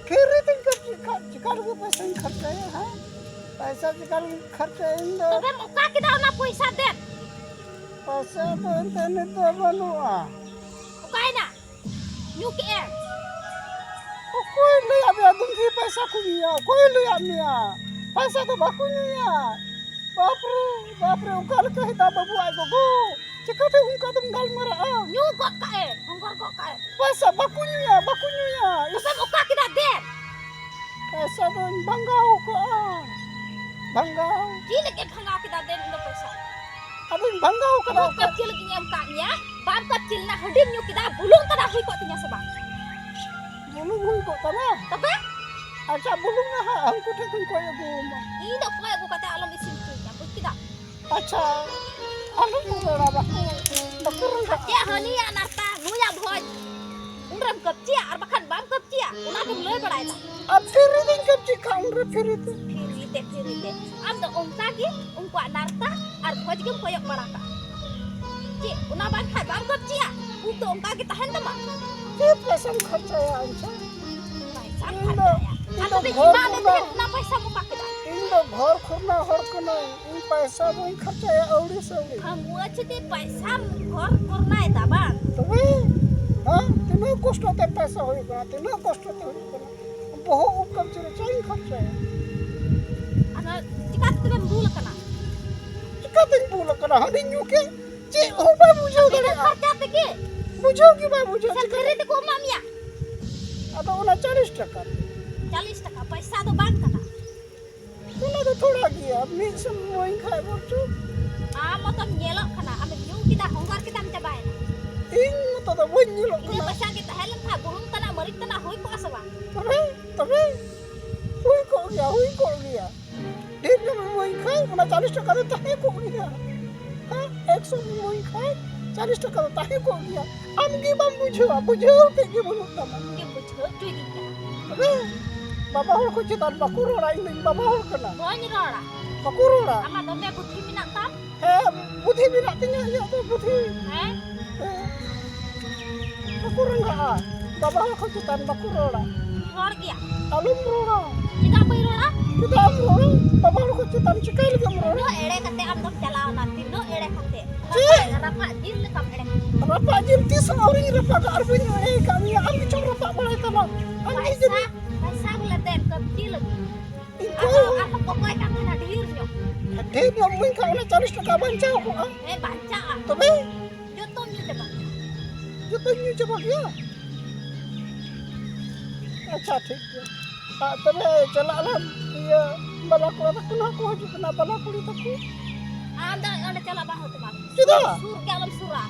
ᱯᱷᱤᱨᱤ ᱛᱮᱧ ᱠᱟᱹᱯᱪᱤ ᱠᱷᱟᱡ, ᱪᱤᱠᱟ ᱞᱟᱹᱜᱤᱫ ᱯᱚᱭᱥᱟᱧ ᱠᱷᱚᱨᱪᱟᱭᱟ, ᱦᱮᱸ? ᱯᱚᱭᱥᱟ ᱪᱤᱠᱟ ᱞᱟᱹᱜᱤᱫ ᱠᱷᱚᱨᱪᱟᱭᱟ ᱤᱧ ᱫᱚ? ᱛᱚᱵᱮᱢ ᱚᱠᱟ ᱠᱮᱫᱟ ᱚᱱᱟ ᱯᱚᱭᱥᱟ ᱫᱮᱱ? ᱯᱚᱭᱥᱟ ᱫᱚ ᱮᱱᱛᱮ ᱱᱤᱛ ᱫᱚ ᱵᱟᱹᱱᱩᱜᱼᱟ᱾ ᱚᱠᱟᱭᱮᱱᱟ? ᱧᱩ ᱠᱮᱜ ᱮᱢ? ᱚᱠᱚᱭ ᱞᱟᱹᱭᱟᱫ ᱢᱮᱭᱟ ᱫᱩᱸᱫᱷᱤ ᱯᱚᱭᱥᱟ ᱠᱚ ᱧᱩᱭᱟ? ᱚᱠᱚᱭ ᱞᱟᱹᱭᱟᱫ ᱢᱮᱭᱟ? ᱯᱚᱭᱥᱟ ᱫᱚ ᱵᱟᱠᱚ ᱧᱩᱭᱟ᱾ ᱵᱟᱯᱨᱮ, ᱵᱟᱯᱨᱮ, ᱚᱠᱟ ᱞᱮᱠᱟ ᱦᱮᱫᱟ ᱵᱟᱹᱵᱩ ᱟᱡ ᱜᱚᱜᱚ? ᱪᱤᱠᱟᱹᱛᱮ ᱚᱱᱠᱟ ᱫᱚᱢ ᱜᱟᱞᱢᱟᱨᱟᱜᱼᱟ? ᱧᱩ ᱜᱚᱫ ᱠᱟᱜ ᱮ, ᱦᱚᱸᱜᱚᱨ ᱜᱚᱫ ᱠᱟᱜ ᱮ᱾ ᱯᱚᱭᱥᱟ ᱵᱟᱠᱚ ᱧᱩᱭᱟ, ᱵᱟᱠᱚ ᱧᱩᱭᱟ᱾ ᱤᱥ᱾ ᱛᱚᱵᱮᱢ ᱚᱠᱟ ᱠᱮᱫᱟ ᱫᱮᱱ? ᱯᱚᱭᱥᱟ ᱫᱚᱧ ᱵᱷᱟᱸᱜᱟᱣ ᱠᱟᱜᱼᱟ᱾ ᱵᱷᱟᱸᱜᱟᱣ᱾ ᱪᱮᱫ ᱞᱟᱹᱜᱤᱫ ᱵᱷᱟᱸᱜᱟᱣ ᱠᱮᱫᱟ ᱫᱮᱱ ᱤᱧ ᱫᱚ ᱯᱚᱭᱥᱟ? ᱟᱫᱚᱧ ᱵᱷᱟᱸᱜᱟᱣ ᱠᱟᱫᱟ᱾ ᱨᱩᱯ ᱠᱟᱹᱯᱪᱤ ᱞᱟᱹᱜᱤᱫ ᱤᱧ ᱮᱢ ᱠᱟᱜ ᱢᱮᱭᱟ, ᱵᱟᱢ ᱠᱟᱹᱯᱪᱤ ᱞᱮᱱᱟ, ᱦᱟᱺᱰᱤᱢ ᱧᱩ ᱠᱮᱫᱟ, ᱵᱩᱞᱩᱝ ᱛᱟᱱᱟ ᱦᱩᱭ ᱠᱚᱜ ᱛᱤᱧᱟ ᱥᱮ ᱵᱟᱝ? ᱵᱩᱞᱩᱝ ᱦᱩᱭ ᱠᱚᱜ ᱛᱟᱢᱟ? ᱛᱚᱵᱮ? ᱟᱪᱪᱷᱟ, ᱵᱩᱞᱩᱝ ᱱᱟᱦᱟᱜ ᱦᱟᱹᱱᱠᱩ ᱴᱷᱮᱱ ᱠᱷᱚᱱ ᱠᱚᱭ ᱟᱹᱜᱩ ᱟᱢᱟ᱾ ᱤᱧ ᱫᱚ ᱠᱚᱭ ᱟᱹᱜᱩ ᱠᱟᱛᱮ ᱟᱞᱚᱢ ᱤᱥᱤᱱ ᱦᱚᱪᱚᱧᱟ, ᱵᱩᱡ ᱠᱮᱫᱟᱢ? ᱟᱪᱪᱷᱟ, ᱟᱞᱚᱢ ᱨᱚᱲᱟ, ᱵᱟᱠᱚ, ᱵᱟᱠᱚ ᱨᱚᱲᱟ᱾ ᱪᱮᱫ ᱦᱟᱹᱱᱤᱭᱟᱜ ᱱᱟᱨᱛᱟ, ᱱᱩᱭᱟᱜ ᱵᱷᱚᱡᱽ, ᱩᱱᱨᱮᱢ ᱠᱟᱹᱯᱪᱤᱭᱟ ᱟᱨ ᱵᱟᱠᱷᱟᱱ ᱵᱟᱢ ᱠᱟᱹᱯᱪᱤᱭᱟ, ᱚᱱᱟ ᱫᱚᱢ ᱞᱟᱹᱭ ᱵᱟᱲᱟᱭᱮᱫᱟ᱾ ᱟᱨ ᱯᱷᱤᱨᱤ ᱫᱚᱧ ᱠᱟᱹᱯᱪᱤ ᱠᱷᱟᱱ ᱩᱱᱨᱮ ᱯᱷᱤᱨᱤ ᱛᱮ᱾ ᱯᱷᱤᱨᱤ ᱛᱮ, ᱯᱷᱤᱨᱤ ᱛᱮ᱾ ᱟᱢ ᱫᱚ ᱚᱱᱠᱟ ᱜᱮ ᱩᱱᱠᱩᱣᱟᱜ ᱱᱟᱨᱛᱟ ᱟᱨ ᱵᱷᱚᱡᱽ ᱜᱮᱢ ᱠᱚᱭᱚᱜ ᱵᱟᱲᱟ ᱠᱟᱜᱼᱟ᱾ ᱪᱮᱫ, ᱚᱱᱟ ᱵᱟᱝ ᱠᱷᱟᱡ ᱵᱟᱢ ᱠᱟᱹᱯᱪᱤᱭᱟ? ᱩᱵ ᱫᱚ ᱚᱱᱠᱟ ᱜᱮ ᱛᱟᱦᱮᱱ ᱛᱟᱢᱟ? ᱪᱮᱫ ᱯᱚᱭᱥᱟᱢ ᱠᱷᱚᱨᱪᱟᱭᱟ ᱟᱪᱪᱷᱟ? ᱯᱚᱭᱥᱟᱢ ᱤᱧ ᱫᱚ, ᱠᱷᱚᱨᱪᱟᱭᱟ? ᱤᱧ ᱟᱨ ᱫᱚ ᱛᱚᱵᱮ ᱜᱷᱚᱨ ᱮᱢᱟ ᱞᱮ ᱠᱷᱚᱨᱱᱟ, ᱛᱟᱦᱮᱸᱫ ᱚᱱᱟ ᱯᱚᱭᱥᱟᱢ ᱚᱠᱟ ᱠᱮᱫᱟ? ᱤᱧ ᱫᱚ ᱜᱷᱚᱨ ᱠᱷᱚᱨᱱᱟ ᱦᱚᱲ ᱠᱟᱹᱱᱟᱹᱧ, ᱤᱧ ᱯᱚᱭᱥᱟ ᱵᱟᱹᱧ ᱠᱷᱚᱨᱪᱟᱭᱟ ᱟᱹᱣᱲᱤ ᱥᱟᱹᱣᱲᱤ᱾ ᱵᱷᱟᱝᱜᱩᱣᱟᱹ ᱪᱷᱩᱴᱤ ᱯᱚᱭᱥᱟᱢ ᱜᱷᱚᱨ ᱠᱷᱚᱨᱱᱟᱭᱮᱫᱟ ᱵᱟᱝ? ᱛᱚᱵᱮ, ᱦᱮᱸ, ᱛᱤᱱᱟᱹᱜ ᱠᱚᱥᱴᱚ ᱛᱮ ᱯᱚᱭᱥᱟ ᱦᱩᱭᱩᱜ ᱠᱟᱱᱟ, ᱛᱤᱱᱟᱹᱜ ᱠᱚᱥᱴᱚ ᱛᱮ ᱦᱩᱭᱩᱜ ᱠᱟᱱᱟ᱾ ᱵᱚᱦᱚᱜ ᱩᱵ ᱠᱟᱹᱢᱪᱤ ᱨᱮ ᱪᱮᱫ ᱤᱧ ᱠᱷᱚᱨᱪᱟᱭᱟ? ᱟᱫᱚ ᱪᱤᱠᱟ ᱛᱮᱵᱮᱱ ᱵᱩᱞ ᱟᱠᱟᱱᱟ? ᱪᱤᱠᱟᱛᱤᱧ ᱵᱩᱞ ᱟᱠᱟᱱᱟ? ᱦᱟᱺᱰᱤᱧ ᱧᱩ ᱠᱮᱫ, ᱪᱮᱫ ᱦᱚᱸ ᱵᱟᱭ ᱵᱩᱡᱷᱟᱹᱣ ᱟᱯᱮ ᱫᱚ ᱫᱟᱲᱮᱭᱟᱜᱼᱟ᱾ ᱠᱷᱚᱨᱪᱟ ᱛᱮᱜᱮ? ᱵᱩᱡᱷᱟᱹᱣ ᱜᱮ ᱵᱟᱭ ᱵᱩᱡᱷᱟᱹᱣ᱾ ᱥᱮ ᱪᱤᱠᱟᱹ ᱯᱷᱨᱤ ᱛᱮᱠᱚ ᱮᱢᱟ ᱢᱮᱭᱟ? ᱟᱫᱚ ᱚᱱᱟ ᱪᱟᱞᱤᱥ ᱴᱟᱠᱟ᱾ ᱪᱟᱞᱤᱥ ᱴᱟᱠᱟ ᱯᱚᱭᱥᱟ ᱫᱚ ᱵᱟᱝ ᱠᱟᱱᱟ᱾ ᱚᱱᱟ ᱫᱚ ᱛᱷᱚᱲᱟ ᱜᱮᱭᱟ, ᱢᱤᱫ ᱥᱚᱢᱚᱭ ᱠᱷᱟᱡ ᱵᱚᱨᱪᱚ᱾ ᱟᱢ ᱢᱚᱛᱚᱢ ᱧᱮᱞᱚᱜ ᱠᱟᱱᱟ, ᱟᱢᱮᱢ ᱧᱩ ᱠᱮᱫᱟ, ᱦᱚᱸᱜᱚᱨ ᱠᱮᱫᱟᱢ, ᱪᱟᱵᱟᱭᱮᱱᱟ᱾ ᱤᱧ ᱢᱚᱛᱚ ᱫᱚ ᱵᱟᱹᱧ ᱧᱮᱞᱚᱜ ᱤᱱᱟᱹ ᱠᱟᱱᱟ᱾ ᱯᱚᱭᱥᱟ ᱜᱮ ᱛᱟᱦᱮᱸ ᱞᱮᱱ ᱠᱷᱟᱱ ᱵᱩᱞᱩᱝ ᱛᱟᱱᱟᱜ, ᱢᱟᱹᱨᱤᱪ ᱛᱟᱱᱟᱜ ᱦᱩᱭ ᱠᱚᱜᱼᱟ ᱥᱮ ᱵᱟᱝ? ᱛᱚᱵᱮ, ᱛᱚᱵᱮ ᱦᱩᱭ ᱠᱚᱜ ᱜᱮᱭᱟ, ᱦᱩᱭ ᱠᱚᱜ ᱜᱮᱭᱟ᱾ ᱰᱷᱮᱨ ᱧᱚᱜ ᱮᱢ ᱤᱢᱟᱹᱧ ᱠᱷᱟᱡ, ᱚᱱᱟ ᱪᱟᱞᱤᱥ ᱴᱟᱠᱟ ᱫᱚ ᱛᱟᱦᱮᱸ ᱠᱚᱜ ᱜᱮᱭᱟ᱾ ᱦᱮᱸ, ᱮᱠᱥᱚ ᱮᱢ ᱤᱢᱟᱹᱧ ᱠᱷᱟᱡ, ᱪᱟᱞᱤᱥ ᱴᱟᱠᱟ ᱫᱚ ᱛᱟᱦᱮᱸ ᱠᱚᱜ ᱜᱮᱭᱟ᱾ ᱟᱢ ᱜᱮ ᱵᱟᱢ ᱵᱩᱡᱷᱟᱹᱣᱟ, ᱵᱩᱡᱷᱟᱹᱣ ᱛᱮᱫ ᱜᱮ ᱵᱟᱹᱱᱩᱜ ᱛᱟᱢᱟ᱾ ᱪᱮᱫ ᱮᱢ ᱵᱩᱡᱷᱟᱹᱣ ᱦᱚᱪᱚᱭᱤᱧ ᱠᱟᱱᱟ? ᱛᱚᱵᱮ ᱵᱟᱵᱟ ᱦᱚᱲ ᱠᱚ ᱪᱮᱛᱟᱱ ᱵᱟᱠᱚ ᱨᱚᱲᱟ, ᱤᱧ ᱫᱚᱧ ᱵᱟᱵᱟ ᱦᱚᱲ ᱠᱟᱱᱟ᱾ ᱵᱟᱹᱧ ᱨᱚᱲᱟ᱾ ᱵᱟᱠᱚ ᱨᱚᱲᱟ᱾ ᱟᱢᱟᱜ ᱫᱚᱢᱮ ᱵᱩᱫᱷᱤ ᱢᱮᱱᱟᱜ ᱛᱟᱢ᱾ ᱦᱮᱸ, ᱵᱩᱫᱷᱤ ᱢᱮᱱᱟᱜ ᱛᱤᱧᱟ, ᱤᱧᱟᱹᱜ ᱫᱚ ᱵᱩᱫᱷᱤ᱾ ᱦᱮᱸ? ᱦᱮᱸ᱾ ᱵᱟᱠᱚ ᱨᱟᱸᱜᱟᱜᱼᱟ᱾ ᱵᱟᱵᱟ ᱦᱚᱲ ᱠᱚ ᱪᱮᱛᱟᱱ ᱵᱟᱠᱚ ᱨᱚᱲᱟ᱾ ᱨᱚᱲ ᱜᱮᱭᱟ᱾ ᱟᱞᱚᱢ ᱨᱚᱲᱟ᱾ ᱪᱮᱫᱟᱜ ᱵᱟᱹᱧ ᱨᱚᱲᱟ? ᱪᱮᱫᱟᱜ ᱮᱢ ᱨᱚᱲᱟ? ᱵᱟᱵᱟ ᱦᱚᱲ ᱠᱚ ᱪᱮᱛᱟᱱ ᱪᱤᱠᱟᱹ ᱞᱟᱹᱜᱤᱫ ᱮᱢ ᱨᱚᱲᱟ? ᱛᱤᱱᱟᱹᱜ ᱮᱲᱮ ᱠᱟᱛᱮ ᱟᱢ ᱫᱚᱢ ᱪᱟᱞᱟᱣᱱᱟ, ᱛᱤᱱᱟᱹᱜ ᱮᱲᱮ ᱠᱟᱛᱮ᱾ ᱪᱮᱫ? ᱨᱟᱯᱟᱜ, ᱨᱟᱯᱟᱜ ᱡᱤᱞ ᱞᱮᱠᱟᱢ ᱮᱲᱮ ᱠᱟᱛᱮ᱾ ᱨᱟᱯᱟᱜ ᱡᱤᱞ ᱛᱤᱥ ᱦᱚᱸ ᱟᱹᱣᱨᱤᱧ ᱨᱟᱯᱟᱜᱟ ᱟᱨ ᱵᱟᱹᱧ ᱮᱲᱮ ᱠᱟᱜ ᱢᱮᱭᱟ᱾ ᱟᱢ ᱜᱮᱪᱚᱢ ᱨᱟᱯᱟᱜ ᱵᱟᱲᱟᱭ ᱛᱟᱢᱟ᱾ ᱟᱢ ᱜᱮ ᱯᱚᱭᱥᱟ, ᱡᱩᱫᱤ ᱯᱚᱭᱥᱟ ᱵᱚᱞᱮ ᱫᱮᱱ ᱠᱟᱹᱢᱪᱤ ᱞᱟᱹᱜᱤᱫ᱾ ᱤᱧ ᱟᱨᱦᱚᱸ, ᱠᱚ ᱟᱨᱦᱚᱸ ᱠᱚᱠᱚᱭ ᱠᱟᱱ ᱛᱟᱦᱮᱱᱟ ᱰᱷᱮᱨ ᱧᱚᱜ᱾ ᱰᱷᱮᱨ ᱧᱚᱜ ᱮᱢᱟᱹᱧ ᱠᱷᱟᱱ ᱚᱱᱟ ᱪᱟᱞᱤᱥ ᱴᱟᱠᱟ ᱵᱟᱧᱪᱟᱣ ᱠᱚᱜᱼᱟ᱾ ᱦᱮᱸ, ᱵᱟᱧᱪᱟᱜᱼᱟ᱾ ᱛᱚᱵᱮ? ᱡᱚᱛᱚᱢ ᱧᱩ ᱪᱟᱵᱟ ᱠᱮᱫᱟ᱾ ᱡᱚᱛᱚᱧ ᱧᱩ ᱪᱟᱵᱟ ᱠᱮᱫᱟ? ᱟᱪᱪᱷᱟ, ᱴᱷᱤᱠ ᱜᱮᱭᱟ᱾ ᱟᱨ ᱛᱚᱵᱮ ᱪᱟᱞᱟᱜ ᱟᱞᱮ, ᱤᱭᱟᱹ, ᱵᱟᱞᱟ ᱠᱚᱲᱟ ᱛᱟᱠᱚ ᱱᱟᱦᱟᱜ ᱠᱚ ᱦᱤᱡᱩᱜ ᱠᱟᱱᱟ, ᱵᱟᱞᱟ ᱠᱩᱲᱤ ᱛᱟᱠᱚ᱾ ᱟᱢ ᱫᱚ ᱚᱸᱰᱮ ᱪᱟᱞᱟᱜ ᱵᱟᱝ ᱦᱩᱭᱩᱜ ᱛᱟᱢᱟ᱾ ᱪᱮᱫᱟᱜ? ᱥᱩᱨ ᱜᱮ ᱟᱞᱚᱢ ᱥᱩᱨᱟ᱾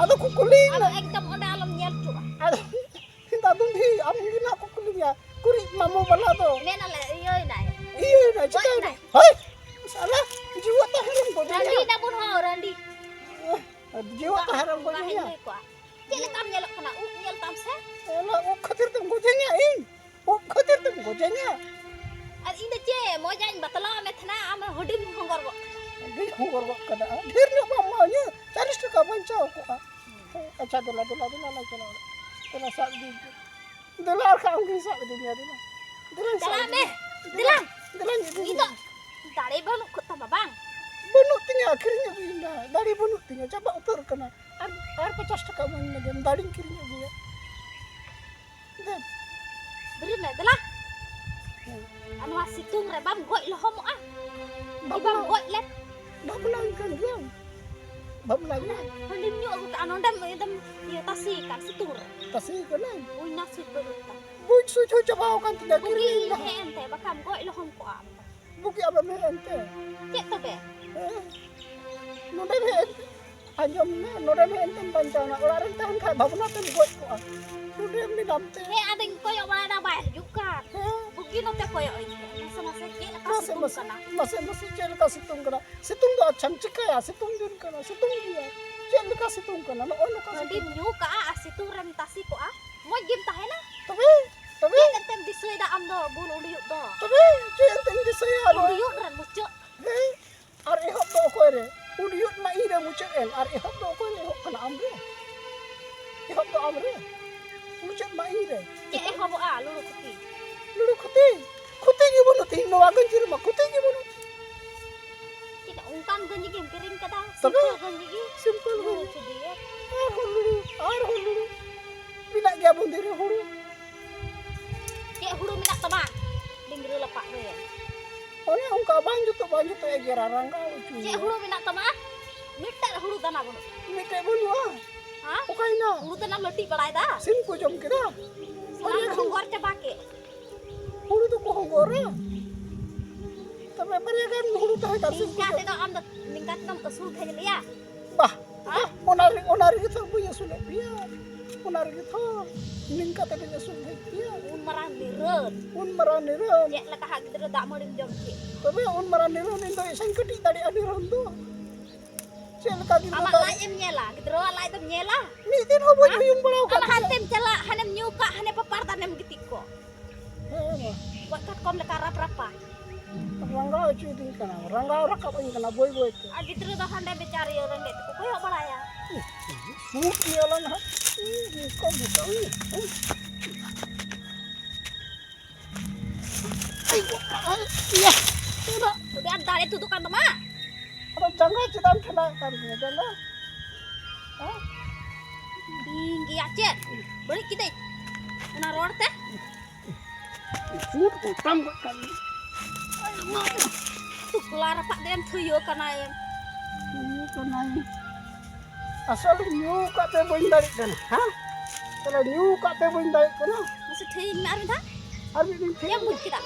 ᱟᱫᱚ ᱠᱚ ᱠᱩᱞᱤᱭᱮᱧᱟ᱾ ᱟᱫᱚ ᱮᱠᱫᱚᱢ ᱚᱸᱰᱮ ᱟᱞᱚᱢ ᱧᱮᱞ ᱦᱚᱪᱚᱜᱼᱟ᱾ ᱟᱫᱚ ᱫᱟᱫᱩ ᱵᱷᱤ, ᱟᱢ ᱜᱮ ᱱᱟᱦᱟᱜ ᱠᱚ ᱠᱩᱞᱤ ᱢᱮᱭᱟ, ᱠᱩᱲᱤ ᱢᱟᱢᱩ ᱵᱟᱞᱟ ᱫᱚ᱾ ᱢᱮᱱ ᱟᱞᱮ ᱤᱭᱟᱹᱭ ᱱᱟᱭ᱾ ᱤᱭᱟᱹᱭ ᱱᱟᱭ, ᱜᱚᱡ ᱪᱤᱠᱟᱹᱭ ᱱᱟᱭ᱾ ᱱᱟᱭ? ᱦᱳᱭ! ᱥᱟᱞᱟ, ᱡᱤᱣᱮᱫ ᱛᱟᱦᱮᱸ ᱨᱮᱢ ᱜᱚᱡᱮᱧᱟ᱾ ᱨᱟᱺᱰᱤ ᱱᱟᱵᱚᱱ ᱦᱚᱸ, ᱨᱟᱺᱰᱤ᱾ ᱡᱤᱣᱮᱫ ᱛᱟᱦᱮᱸ ᱨᱮᱢ ᱵᱟᱝ ᱜᱚᱡᱮᱧᱟ᱾ ᱦᱤᱡᱩᱜ ᱠᱚᱜᱼᱟ᱾ ᱪᱮᱫ ᱞᱮᱠᱟᱢ ᱧᱮᱞᱚᱜ ᱠᱟᱱᱟ? ᱩᱵ ᱧᱮᱞ ᱛᱟᱢ ᱥᱮ᱾ ᱚᱱᱟ ᱩᱵ ᱠᱷᱟᱹᱛᱤᱨ ᱛᱮᱢ ᱜᱚᱡᱮᱧᱟ ᱤᱧ? ᱩᱵ ᱠᱷᱟᱹᱛᱤᱨ ᱛᱮᱢ ᱜᱚᱡᱮᱧᱟ? ᱟᱨ ᱤᱧ ᱫᱚ ᱪᱮᱫ ᱢᱚᱡᱟᱧ ᱵᱟᱛᱞᱟᱣ ᱢᱮ ᱛᱟᱦᱮᱱᱟ, ᱟᱢ ᱦᱩᱰᱤᱧ ᱦᱚᱸᱜᱚᱨ ᱜᱚᱫ ᱠᱟᱱᱟ᱾ ᱦᱩᱰᱤᱧ ᱦᱚᱸᱜᱚᱨ ᱜᱚᱫ ᱠᱟᱱᱟ᱾ ᱰᱷᱮᱨ ᱧᱚᱜ ᱵᱟᱢ ᱮᱢᱟᱣᱟᱹᱧᱟᱹ? ᱪᱟᱞᱤᱥ ᱴᱟᱠᱟ ᱵᱟᱧᱪᱟᱣ ᱠᱚᱜᱼᱟ᱾ ᱟᱪᱪᱷᱟ, ᱫᱮᱞᱟ, ᱫᱮᱞᱟ, ᱫᱮᱞᱟ, ᱞᱟᱝ ᱪᱟᱞᱟᱜᱼᱟ᱾ ᱫᱮᱞᱟ, ᱥᱟᱵ ᱤᱫᱤ ᱢᱮ᱾ ᱫᱮᱞᱟ, ᱟᱨ ᱠᱷᱟᱡ ᱟᱢ ᱜᱮᱢ ᱥᱟᱵ ᱤᱫᱤ ᱢᱮᱭᱟ, ᱫᱮᱞᱟ᱾ ᱫᱮᱞᱟᱧ ᱥᱟᱵ ᱪᱟᱞᱟᱜ ᱤᱫᱤ ᱢᱮ, ᱢᱮᱭᱟ᱾ ᱫᱮᱞᱟ᱾ ᱫᱮᱞᱟᱧ ᱤᱫᱤ ᱤᱧ ᱫᱚ ᱢᱮᱭᱟ᱾ ᱫᱟᱲᱮ ᱵᱟᱹᱱᱩᱜ ᱠᱚ ᱛᱟᱢᱟ, ᱵᱟᱝ? ᱵᱟᱹᱱᱩᱜ ᱛᱤᱧᱟ, ᱟᱹᱠᱷᱨᱤᱧ ᱟᱹᱜᱩᱭ ᱢᱮ᱾ ᱫᱟᱲᱮ ᱵᱟᱹᱱᱩᱜ ᱛᱤᱧᱟ, ᱪᱟᱵᱟ ᱩᱛᱟᱹᱨ ᱠᱟᱱᱟ᱾ ᱟᱨ, ᱟᱨ ᱯᱚᱪᱟᱥ ᱴᱟᱠᱟ ᱤᱢᱟᱹᱧ ᱢᱮ, ᱫᱟᱲᱮᱧ ᱠᱤᱨᱤᱧ ᱟᱹᱜᱩᱭᱟ᱾ ᱫᱮᱱ᱾ ᱵᱮᱨᱮᱫ ᱢᱮ, ᱫᱮᱞᱟ᱾ ᱦᱮᱸ᱾ ᱟᱨ ᱱᱚᱣᱟ ᱥᱤᱛᱩᱝ ᱨᱮ ᱵᱟᱢ ᱜᱚᱡ ᱞᱚᱦᱚᱢᱚᱜᱼᱟ? ᱵᱟᱵᱟ᱾ ᱵᱟᱢ ᱜᱚᱡ ᱞᱮᱱ? ᱵᱟᱯᱞᱟᱧ ᱠᱟᱱ ᱜᱮᱭᱟᱢ? ᱵᱟᱯᱞᱟ ᱜᱮ? ᱦᱟᱺᱰᱤᱢ ᱧᱩ ᱟᱹᱜᱩ ᱠᱟᱜᱼᱟ, ᱱᱚᱰᱮᱢ ᱮᱠᱫᱚᱢ ᱤᱭᱟᱹ ᱛᱟᱥᱮ ᱟᱠᱟᱱ ᱥᱤᱛᱩᱝ ᱨᱮ᱾ ᱛᱟᱥᱮ ᱠᱟᱱᱟᱹᱧ? ᱦᱩᱭᱱᱟ ᱥᱩᱫ ᱵᱟᱹᱱᱩᱜ ᱛᱟᱢ᱾ ᱵᱩᱡᱽ ᱥᱩᱡᱽ ᱦᱚᱸ ᱪᱟᱵᱟᱣ ᱟᱠᱟᱱ ᱛᱤᱧᱟ, ᱵᱩᱜᱤ ᱠᱤᱨᱤᱧ ᱤᱧ ᱫᱟ᱾ ᱦᱮᱡ ᱮᱱᱛᱮ, ᱵᱟᱠᱷᱟᱱ ᱜᱚᱡ ᱞᱚᱦᱚᱢ ᱠᱚᱜᱼᱟ ᱟᱢ ᱫᱚ᱾ ᱵᱩᱜᱤ ᱟᱢᱮᱢ ᱦᱮᱡ ᱮᱱᱛᱮ᱾ ᱪᱮᱫ ᱛᱚᱵᱮ? ᱦᱮᱸ? ᱱᱚᱰᱮᱢ ᱦᱮᱡ ᱮᱱᱛᱮ᱾ ᱟᱸᱡᱚᱢ ᱢᱮ, ᱱᱚᱰᱮᱢ ᱦᱮᱡ ᱮᱱᱛᱮᱢ ᱵᱟᱧᱪᱟᱣ ᱮᱱᱟ᱾ ᱚᱲᱟᱜ ᱨᱮᱢ ᱛᱟᱦᱮᱱ ᱠᱷᱟᱱ ᱵᱷᱟᱵᱽᱱᱟ ᱛᱮᱢ ᱜᱚᱡ ᱠᱚᱜᱼᱟ᱾ ᱱᱚᱰᱮ ᱢᱮᱱᱟᱢ ᱛᱮ᱾ ᱦᱮᱸ, ᱟᱫᱚᱧ ᱠᱚᱭᱚᱜ ᱵᱟᱲᱟᱭᱮᱫᱟ, ᱵᱟᱭ ᱦᱤᱡᱩᱜ ᱠᱟᱱ᱾ ᱦᱮᱸ᱾ ᱵᱩᱜᱤ ᱱᱚᱛᱮ ᱠᱚᱭᱚᱜ ᱟᱹᱧ ᱢᱮ᱾ ᱱᱟᱥᱮ ᱱᱟᱥᱮ ᱪᱮᱫ ᱞᱮᱠᱟ ᱢᱟᱥᱮ, ᱥᱤᱛᱩᱝ ᱢᱟᱥᱮ, ᱠᱟᱱᱟ᱾ ᱢᱟᱥᱮ, ᱢᱟᱥᱮ, ᱪᱮᱫ ᱞᱮᱠᱟ ᱥᱤᱛᱩᱝ ᱠᱟᱱᱟ? ᱥᱤᱛᱩᱝ ᱫᱚ ᱟᱪᱪᱷᱟᱢ ᱪᱤᱠᱟᱹᱭᱟ? ᱥᱤᱛᱩᱝ ᱫᱤᱱ ᱠᱟᱱᱟ, ᱥᱤᱛᱩᱝ ᱜᱮᱭᱟ᱾ ᱪᱮᱫ ᱞᱮᱠᱟ ᱥᱤᱛᱩᱝ ᱠᱟᱱᱟ? ᱱᱚᱜᱼᱚ ᱱᱚᱝᱠᱟ ᱦᱟᱺᱰᱤᱢ ᱥᱤᱛᱩᱝ᱾ ᱧᱩ ᱠᱟᱜᱼᱟ ᱟᱨ ᱥᱤᱛᱩᱝ ᱨᱮᱢ ᱛᱟᱥᱮ ᱠᱚᱜᱼᱟ, ᱢᱚᱡᱽ ᱜᱮᱢ ᱛᱟᱦᱮᱱᱟ᱾ ᱛᱚᱵᱮ, ᱛᱚᱵᱮ, ᱪᱮᱫ ᱮᱱᱛᱮᱢ ᱫᱤᱥᱟᱹᱭᱮᱫᱟ ᱟᱢ ᱫᱚ ᱵᱩᱞ ᱩᱰᱤᱭᱩᱜ ᱫᱚ? ᱛᱚᱵᱮ ᱪᱮᱫ ᱮᱱᱛᱮᱧ ᱫᱤᱥᱟᱹᱭᱟ? ᱟᱫᱚ ᱩᱰᱤᱭᱩᱜ ᱨᱮᱱ ᱢᱩᱪᱟᱹᱫ᱾ ᱦᱮᱸ, ᱟᱨ ᱮᱦᱚᱵ ᱫᱚ ᱚᱠᱚᱭ ᱨᱮ? ᱩᱰᱤᱭᱩᱜ ᱢᱟ ᱤᱧ ᱨᱮ ᱢᱩᱪᱟᱹᱫ ᱮᱱ, ᱟᱨ ᱮᱦᱚᱵ ᱫᱚ ᱚᱠᱚᱭ ᱨᱮ ᱮᱦᱚᱵ ᱠᱟᱱᱟ? ᱟᱢ ᱨᱮ᱾ ᱮᱦᱚᱵ ᱫᱚ ᱟᱢ ᱨᱮ, ᱢᱩᱪᱟᱹᱫ ᱢᱟ ᱤᱧ ᱨᱮ᱾ ᱪᱮᱫ ᱮᱦᱚᱵᱚᱜᱼᱟ ᱞᱩᱲᱩ ᱠᱷᱩᱛᱤ? ᱞᱩᱲᱩ ᱠᱷᱩᱛᱤ? ᱠᱷᱩᱛᱤ ᱜᱮ ᱵᱟᱹᱱᱩᱜ ᱛᱤᱧ, ᱱᱚᱣᱟ ᱜᱟᱹᱧᱪᱤ ᱨᱮᱢᱟ ᱠᱷᱩᱛᱤ ᱜᱮ ᱵᱟᱹᱱᱩᱜ ᱛᱤᱧ᱾ ᱪᱮᱫ ᱚᱱᱠᱟᱱ ᱜᱟᱹᱧᱡᱤ ᱜᱮᱢ ᱠᱤᱨᱤᱧ ᱠᱟᱫᱟ? ᱛᱚᱵᱮ? Simple ᱜᱟᱹᱧᱡᱤ ᱜᱮ? Simple ᱜᱟᱹᱧᱡᱤ᱾ ᱞᱩᱲᱩ ᱪᱷᱩᱰᱤᱭᱟᱹ᱾ ᱟᱨᱦᱚᱸ ᱞᱩᱲᱩ, ᱟᱨᱦᱚᱸ ᱞᱩᱲᱩ᱾ ᱢᱮᱱᱟᱜ ᱜᱮᱭᱟ ᱵᱟᱹᱫᱤ ᱨᱮ ᱦᱩᱲᱩ᱾ ᱪᱮᱫ ᱦᱩᱲᱩ ᱢᱮᱱᱟᱜ ᱛᱟᱢᱟ? ᱰᱤᱝᱜᱽᱨᱟᱹ ᱞᱟᱯᱟᱜ ᱨᱮ᱾ ᱚᱱᱮ ᱚᱱᱠᱟ ᱵᱟᱝ ᱡᱩᱛᱩᱜ, ᱵᱟᱝ ᱡᱩᱛᱩᱜ, ᱮᱜᱮᱨᱟ, ᱨᱟᱸᱜᱟᱣ ᱦᱚᱪᱚᱭᱟ᱾ ᱪᱮᱫ ᱦᱩᱲᱩ ᱢᱮᱱᱟᱜ ᱛᱟᱢᱟ? ᱢᱤᱫᱴᱮᱡ ᱦᱩᱲᱩ ᱫᱟᱱᱟ ᱵᱟᱹᱱᱩᱜ᱾ ᱢᱤᱫᱴᱮᱡ ᱵᱟᱹᱱᱩᱜᱼᱟ᱾ ᱦᱮᱸ? ᱚᱠᱟᱭᱮᱱᱟ? ᱦᱩᱲᱩ ᱫᱟᱱᱟᱢ ᱞᱟᱹᱴᱤᱡ ᱵᱟᱲᱟᱭᱮᱫᱟ? ᱥᱤᱢ ᱠᱚ ᱡᱚᱢ ᱠᱮᱫᱟ᱾ ᱥᱟᱱᱟᱢ ᱵᱟᱨᱭᱟ ᱠᱚ ᱜᱟᱱ᱾ ᱦᱚᱸᱜᱚᱨ ᱪᱟᱵᱟ ᱠᱮᱫ᱾ ᱦᱩᱲᱩ ᱫᱚᱠᱚ ᱦᱚᱸᱜᱚᱨᱟ᱾ ᱛᱚᱵᱮ ᱵᱟᱨᱭᱟ ᱜᱟᱱ ᱦᱩᱲᱩ ᱛᱟᱦᱮᱸ ᱠᱟᱱ ᱥᱤᱢ ᱠᱚ ᱱᱤᱝᱠᱟ ᱡᱚᱢ᱾ ᱛᱮᱫᱚ ᱟᱢ ᱫᱚ, ᱱᱤᱝᱠᱟ ᱛᱮᱫᱚᱢ ᱟᱹᱥᱩᱞ ᱫᱷᱮᱡ ᱞᱮᱭᱟ? ᱵᱟᱦ, ᱦᱮᱸ? ᱵᱟᱦ, ᱚᱱᱟ ᱨᱮ-, ᱚᱱᱟ ᱨᱮᱜᱮ ᱛᱚ ᱵᱟᱹᱧ ᱟᱹᱥᱩᱞᱮᱫ ᱯᱮᱭᱟ᱾ ᱚᱱᱟ ᱨᱮᱜᱮ ᱛᱚ ᱱᱤᱝᱠᱟ ᱛᱮᱫᱚᱧ ᱟᱹᱥᱩᱞ ᱫᱷᱮᱡ ᱯᱮᱭᱟ᱾ ᱩᱱ ᱢᱟᱨᱟᱝ ᱱᱤᱨᱟᱹᱞ᱾ ᱩᱱ ᱢᱟᱨᱟᱝ ᱱᱤᱨᱟᱹᱞ᱾ ᱪᱮᱫ ᱞᱮᱠᱟ ᱦᱟᱸᱜ ᱜᱤᱫᱽᱨᱟᱹ ᱫᱟᱜ ᱢᱟᱹᱲᱤᱢ ᱡᱚᱢ ᱠᱮᱫ? ᱛᱚᱵᱮ ᱩᱱ ᱢᱟᱨᱟᱝ ᱱᱤᱨᱟᱹᱞ ᱤᱧ ᱫᱚ ᱤᱥᱟᱹᱧ ᱠᱟᱹᱴᱤᱡ ᱫᱟᱲᱮᱭᱟᱜᱼᱟ ᱱᱤᱨᱟᱹᱞ ᱫᱚ᱾ ᱪᱮᱫ ᱞᱮᱠᱟ ᱜᱤᱫᱽᱨᱟᱹ ᱟᱢᱟᱜ ᱫᱟᱲᱮ-, ᱞᱟᱡ ᱮᱢ ᱧᱮᱞᱟ, ᱜᱤᱫᱽᱨᱟᱹᱣᱟᱜ ᱞᱟᱡ ᱫᱚᱢ ᱧᱮᱞᱟ? ᱢᱤᱫ ᱫᱤᱱ ᱦᱚᱸ ᱵᱟᱹᱧ ᱦᱮᱸ? ᱩᱭᱩᱝ ᱵᱟᱲᱟ ᱟᱠᱟᱫ ᱟᱢ ᱯᱮᱭᱟ᱾ ᱦᱟᱱᱛᱮᱢ ᱪᱟᱞᱟᱜ, ᱦᱟᱱᱮᱢ ᱧᱩ ᱠᱟᱜ, ᱦᱟᱱᱮ ᱯᱟᱯᱟᱨ ᱫᱟᱱᱮᱢ ᱜᱤᱛᱤᱡ ᱠᱚᱜ᱾ ᱦᱮᱸ ᱢᱟ᱾ ᱜᱚᱡ ᱠᱟᱴᱠᱚᱢ ᱞᱮᱠᱟ ᱨᱟᱯ ᱨᱟᱯᱟ᱾ ᱨᱟᱸᱜᱟᱣ ᱦᱚᱪᱚᱭᱤᱫᱤᱧ ᱠᱟᱱᱟ, ᱨᱟᱸᱜᱟᱣ ᱨᱟᱠᱟᱵ ᱟᱹᱧ ᱠᱟᱱᱟ ᱵᱟᱹᱭ ᱵᱟᱹᱭ ᱛᱮ᱾ ᱟᱨ ᱜᱤᱫᱽᱨᱟᱹ ᱫᱚ ᱦᱟᱸᱰᱮ ᱵᱮᱪᱟᱨᱤᱭᱟᱹ ᱨᱮᱸᱜᱮᱡ ᱛᱮᱠᱚ ᱠᱚᱭᱚᱜ ᱵᱟᱲᱟᱭᱟ᱾ ᱵᱷᱩᱛ ᱧᱮᱞᱟ ᱱᱟᱦᱟᱜ᱾ ᱤᱧ ᱚᱱᱠᱟ ᱵᱩᱡᱷᱟᱹᱣ᱾ ᱟᱭ ᱵᱟᱵᱟ, ᱤᱭᱟᱹ, ᱚᱱᱟ ᱟᱹᱰᱤ ᱟᱸᱴ ᱫᱟᱲᱮ ᱛᱩᱫᱩᱜ ᱠᱟᱱ ᱛᱟᱢᱟ᱾ ᱟᱫᱚ ᱡᱟᱸᱜᱟ ᱪᱮᱫᱟᱜ ᱮᱢ ᱴᱷᱮᱞᱟᱣᱮᱫ ᱠᱟᱱ ᱛᱤᱧᱟ, ᱡᱟᱸᱜᱟ? ᱦᱮᱸ? ᱤᱧ ᱜᱮᱭᱟ ᱪᱮᱫ? ᱵᱟᱹᱲᱤᱡ ᱠᱤᱫᱟᱹᱧ ᱚᱱᱟ ᱨᱚᱲ ᱛᱮ? ᱪᱩᱴ ᱜᱚᱴᱟᱢ ᱜᱚᱡ ᱠᱟᱜ ᱢᱮ᱾ ᱟᱭ ᱢᱟ᱾ ᱴᱩᱠᱞᱟ ᱨᱟᱯᱟᱜ ᱫᱮᱢ ᱛᱷᱩᱭᱟᱹ ᱠᱟᱱᱟᱭᱮᱢ᱾ ᱛᱷᱩᱭᱟᱹ ᱠᱟᱱᱟᱭ᱾ ᱟᱥᱚᱞ ᱧᱩ ᱠᱟᱛᱮ ᱵᱟᱹᱧ ᱫᱟᱲᱮᱜ ᱠᱟᱱᱟ, ᱦᱮᱸ? ᱛᱟᱦᱞᱮ ᱧᱩ ᱠᱟᱛᱮ ᱵᱟᱹᱧ ᱫᱟᱲᱮᱜ ᱠᱟᱱᱟ᱾ ᱢᱟᱥᱮ ᱴᱷᱤᱠ ᱢᱮ ᱟᱨ ᱢᱤᱫ ᱫᱷᱟᱣ᱾ ᱟᱨ ᱢᱤᱫ ᱫᱤᱱ ᱴᱷᱤᱠ ᱪᱮᱫ ᱮᱢ ᱢᱮ᱾ ᱵᱩᱡᱽ ᱠᱮᱫᱟ?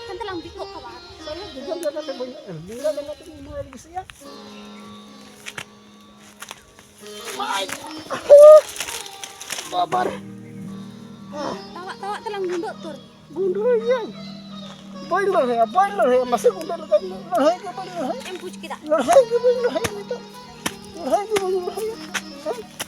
ᱦᱟᱱᱛᱮ ᱞᱟᱝ ᱵᱤᱠᱚᱜ ᱠᱟᱱᱟ᱾ ᱛᱟᱦᱞᱮ ᱵᱤᱡᱚᱢ ᱡᱟᱭᱜᱟ ᱛᱮ ᱵᱟᱹᱧ ᱦᱮᱡ ᱞᱮᱱᱟ᱾ ᱱᱤᱝᱠᱟ ᱡᱟᱭᱜᱟ ᱛᱮ ᱤᱧ ᱢᱟ ᱟᱹᱰᱤ ᱵᱮᱥᱤᱭᱟ᱾ ᱵᱟᱵᱟᱨᱮ᱾ ᱛᱟᱣᱟᱜ ᱛᱟᱣᱟᱜ ᱛᱮᱞᱟᱝ ᱜᱩᱸᱰᱟᱹᱜ ᱩᱛᱟᱹᱨ᱾ ᱜᱩᱸᱰᱟᱹᱭᱟᱹᱧ᱾ ᱵᱟᱹᱧ ᱞᱟᱹᱲᱦᱟᱹᱭᱟ, ᱵᱟᱹᱧ ᱞᱟᱹᱲᱦᱟᱹᱭᱟ᱾ ᱢᱟᱥᱮ ᱜᱩᱸᱰᱟᱹ ᱞᱮᱠᱟ ᱞᱟᱹᱲᱦᱟᱹᱭ ᱜᱮ ᱵᱟᱹᱧ ᱞᱟᱹᱲᱦᱟᱹᱭᱟ᱾ ᱮᱢ ᱵᱩᱡᱽ ᱠᱮᱫᱟ? ᱞᱟᱹᱲᱦᱟᱹᱭ ᱜᱮ ᱵᱟᱹᱧ ᱞᱟᱹᱲᱦᱟᱹᱭᱟ ᱱᱤᱛᱚᱜ᱾ ᱨᱚᱦᱚᱭ ᱜᱮ ᱵᱟᱹᱧ ᱨᱚᱦᱚᱭᱟ᱾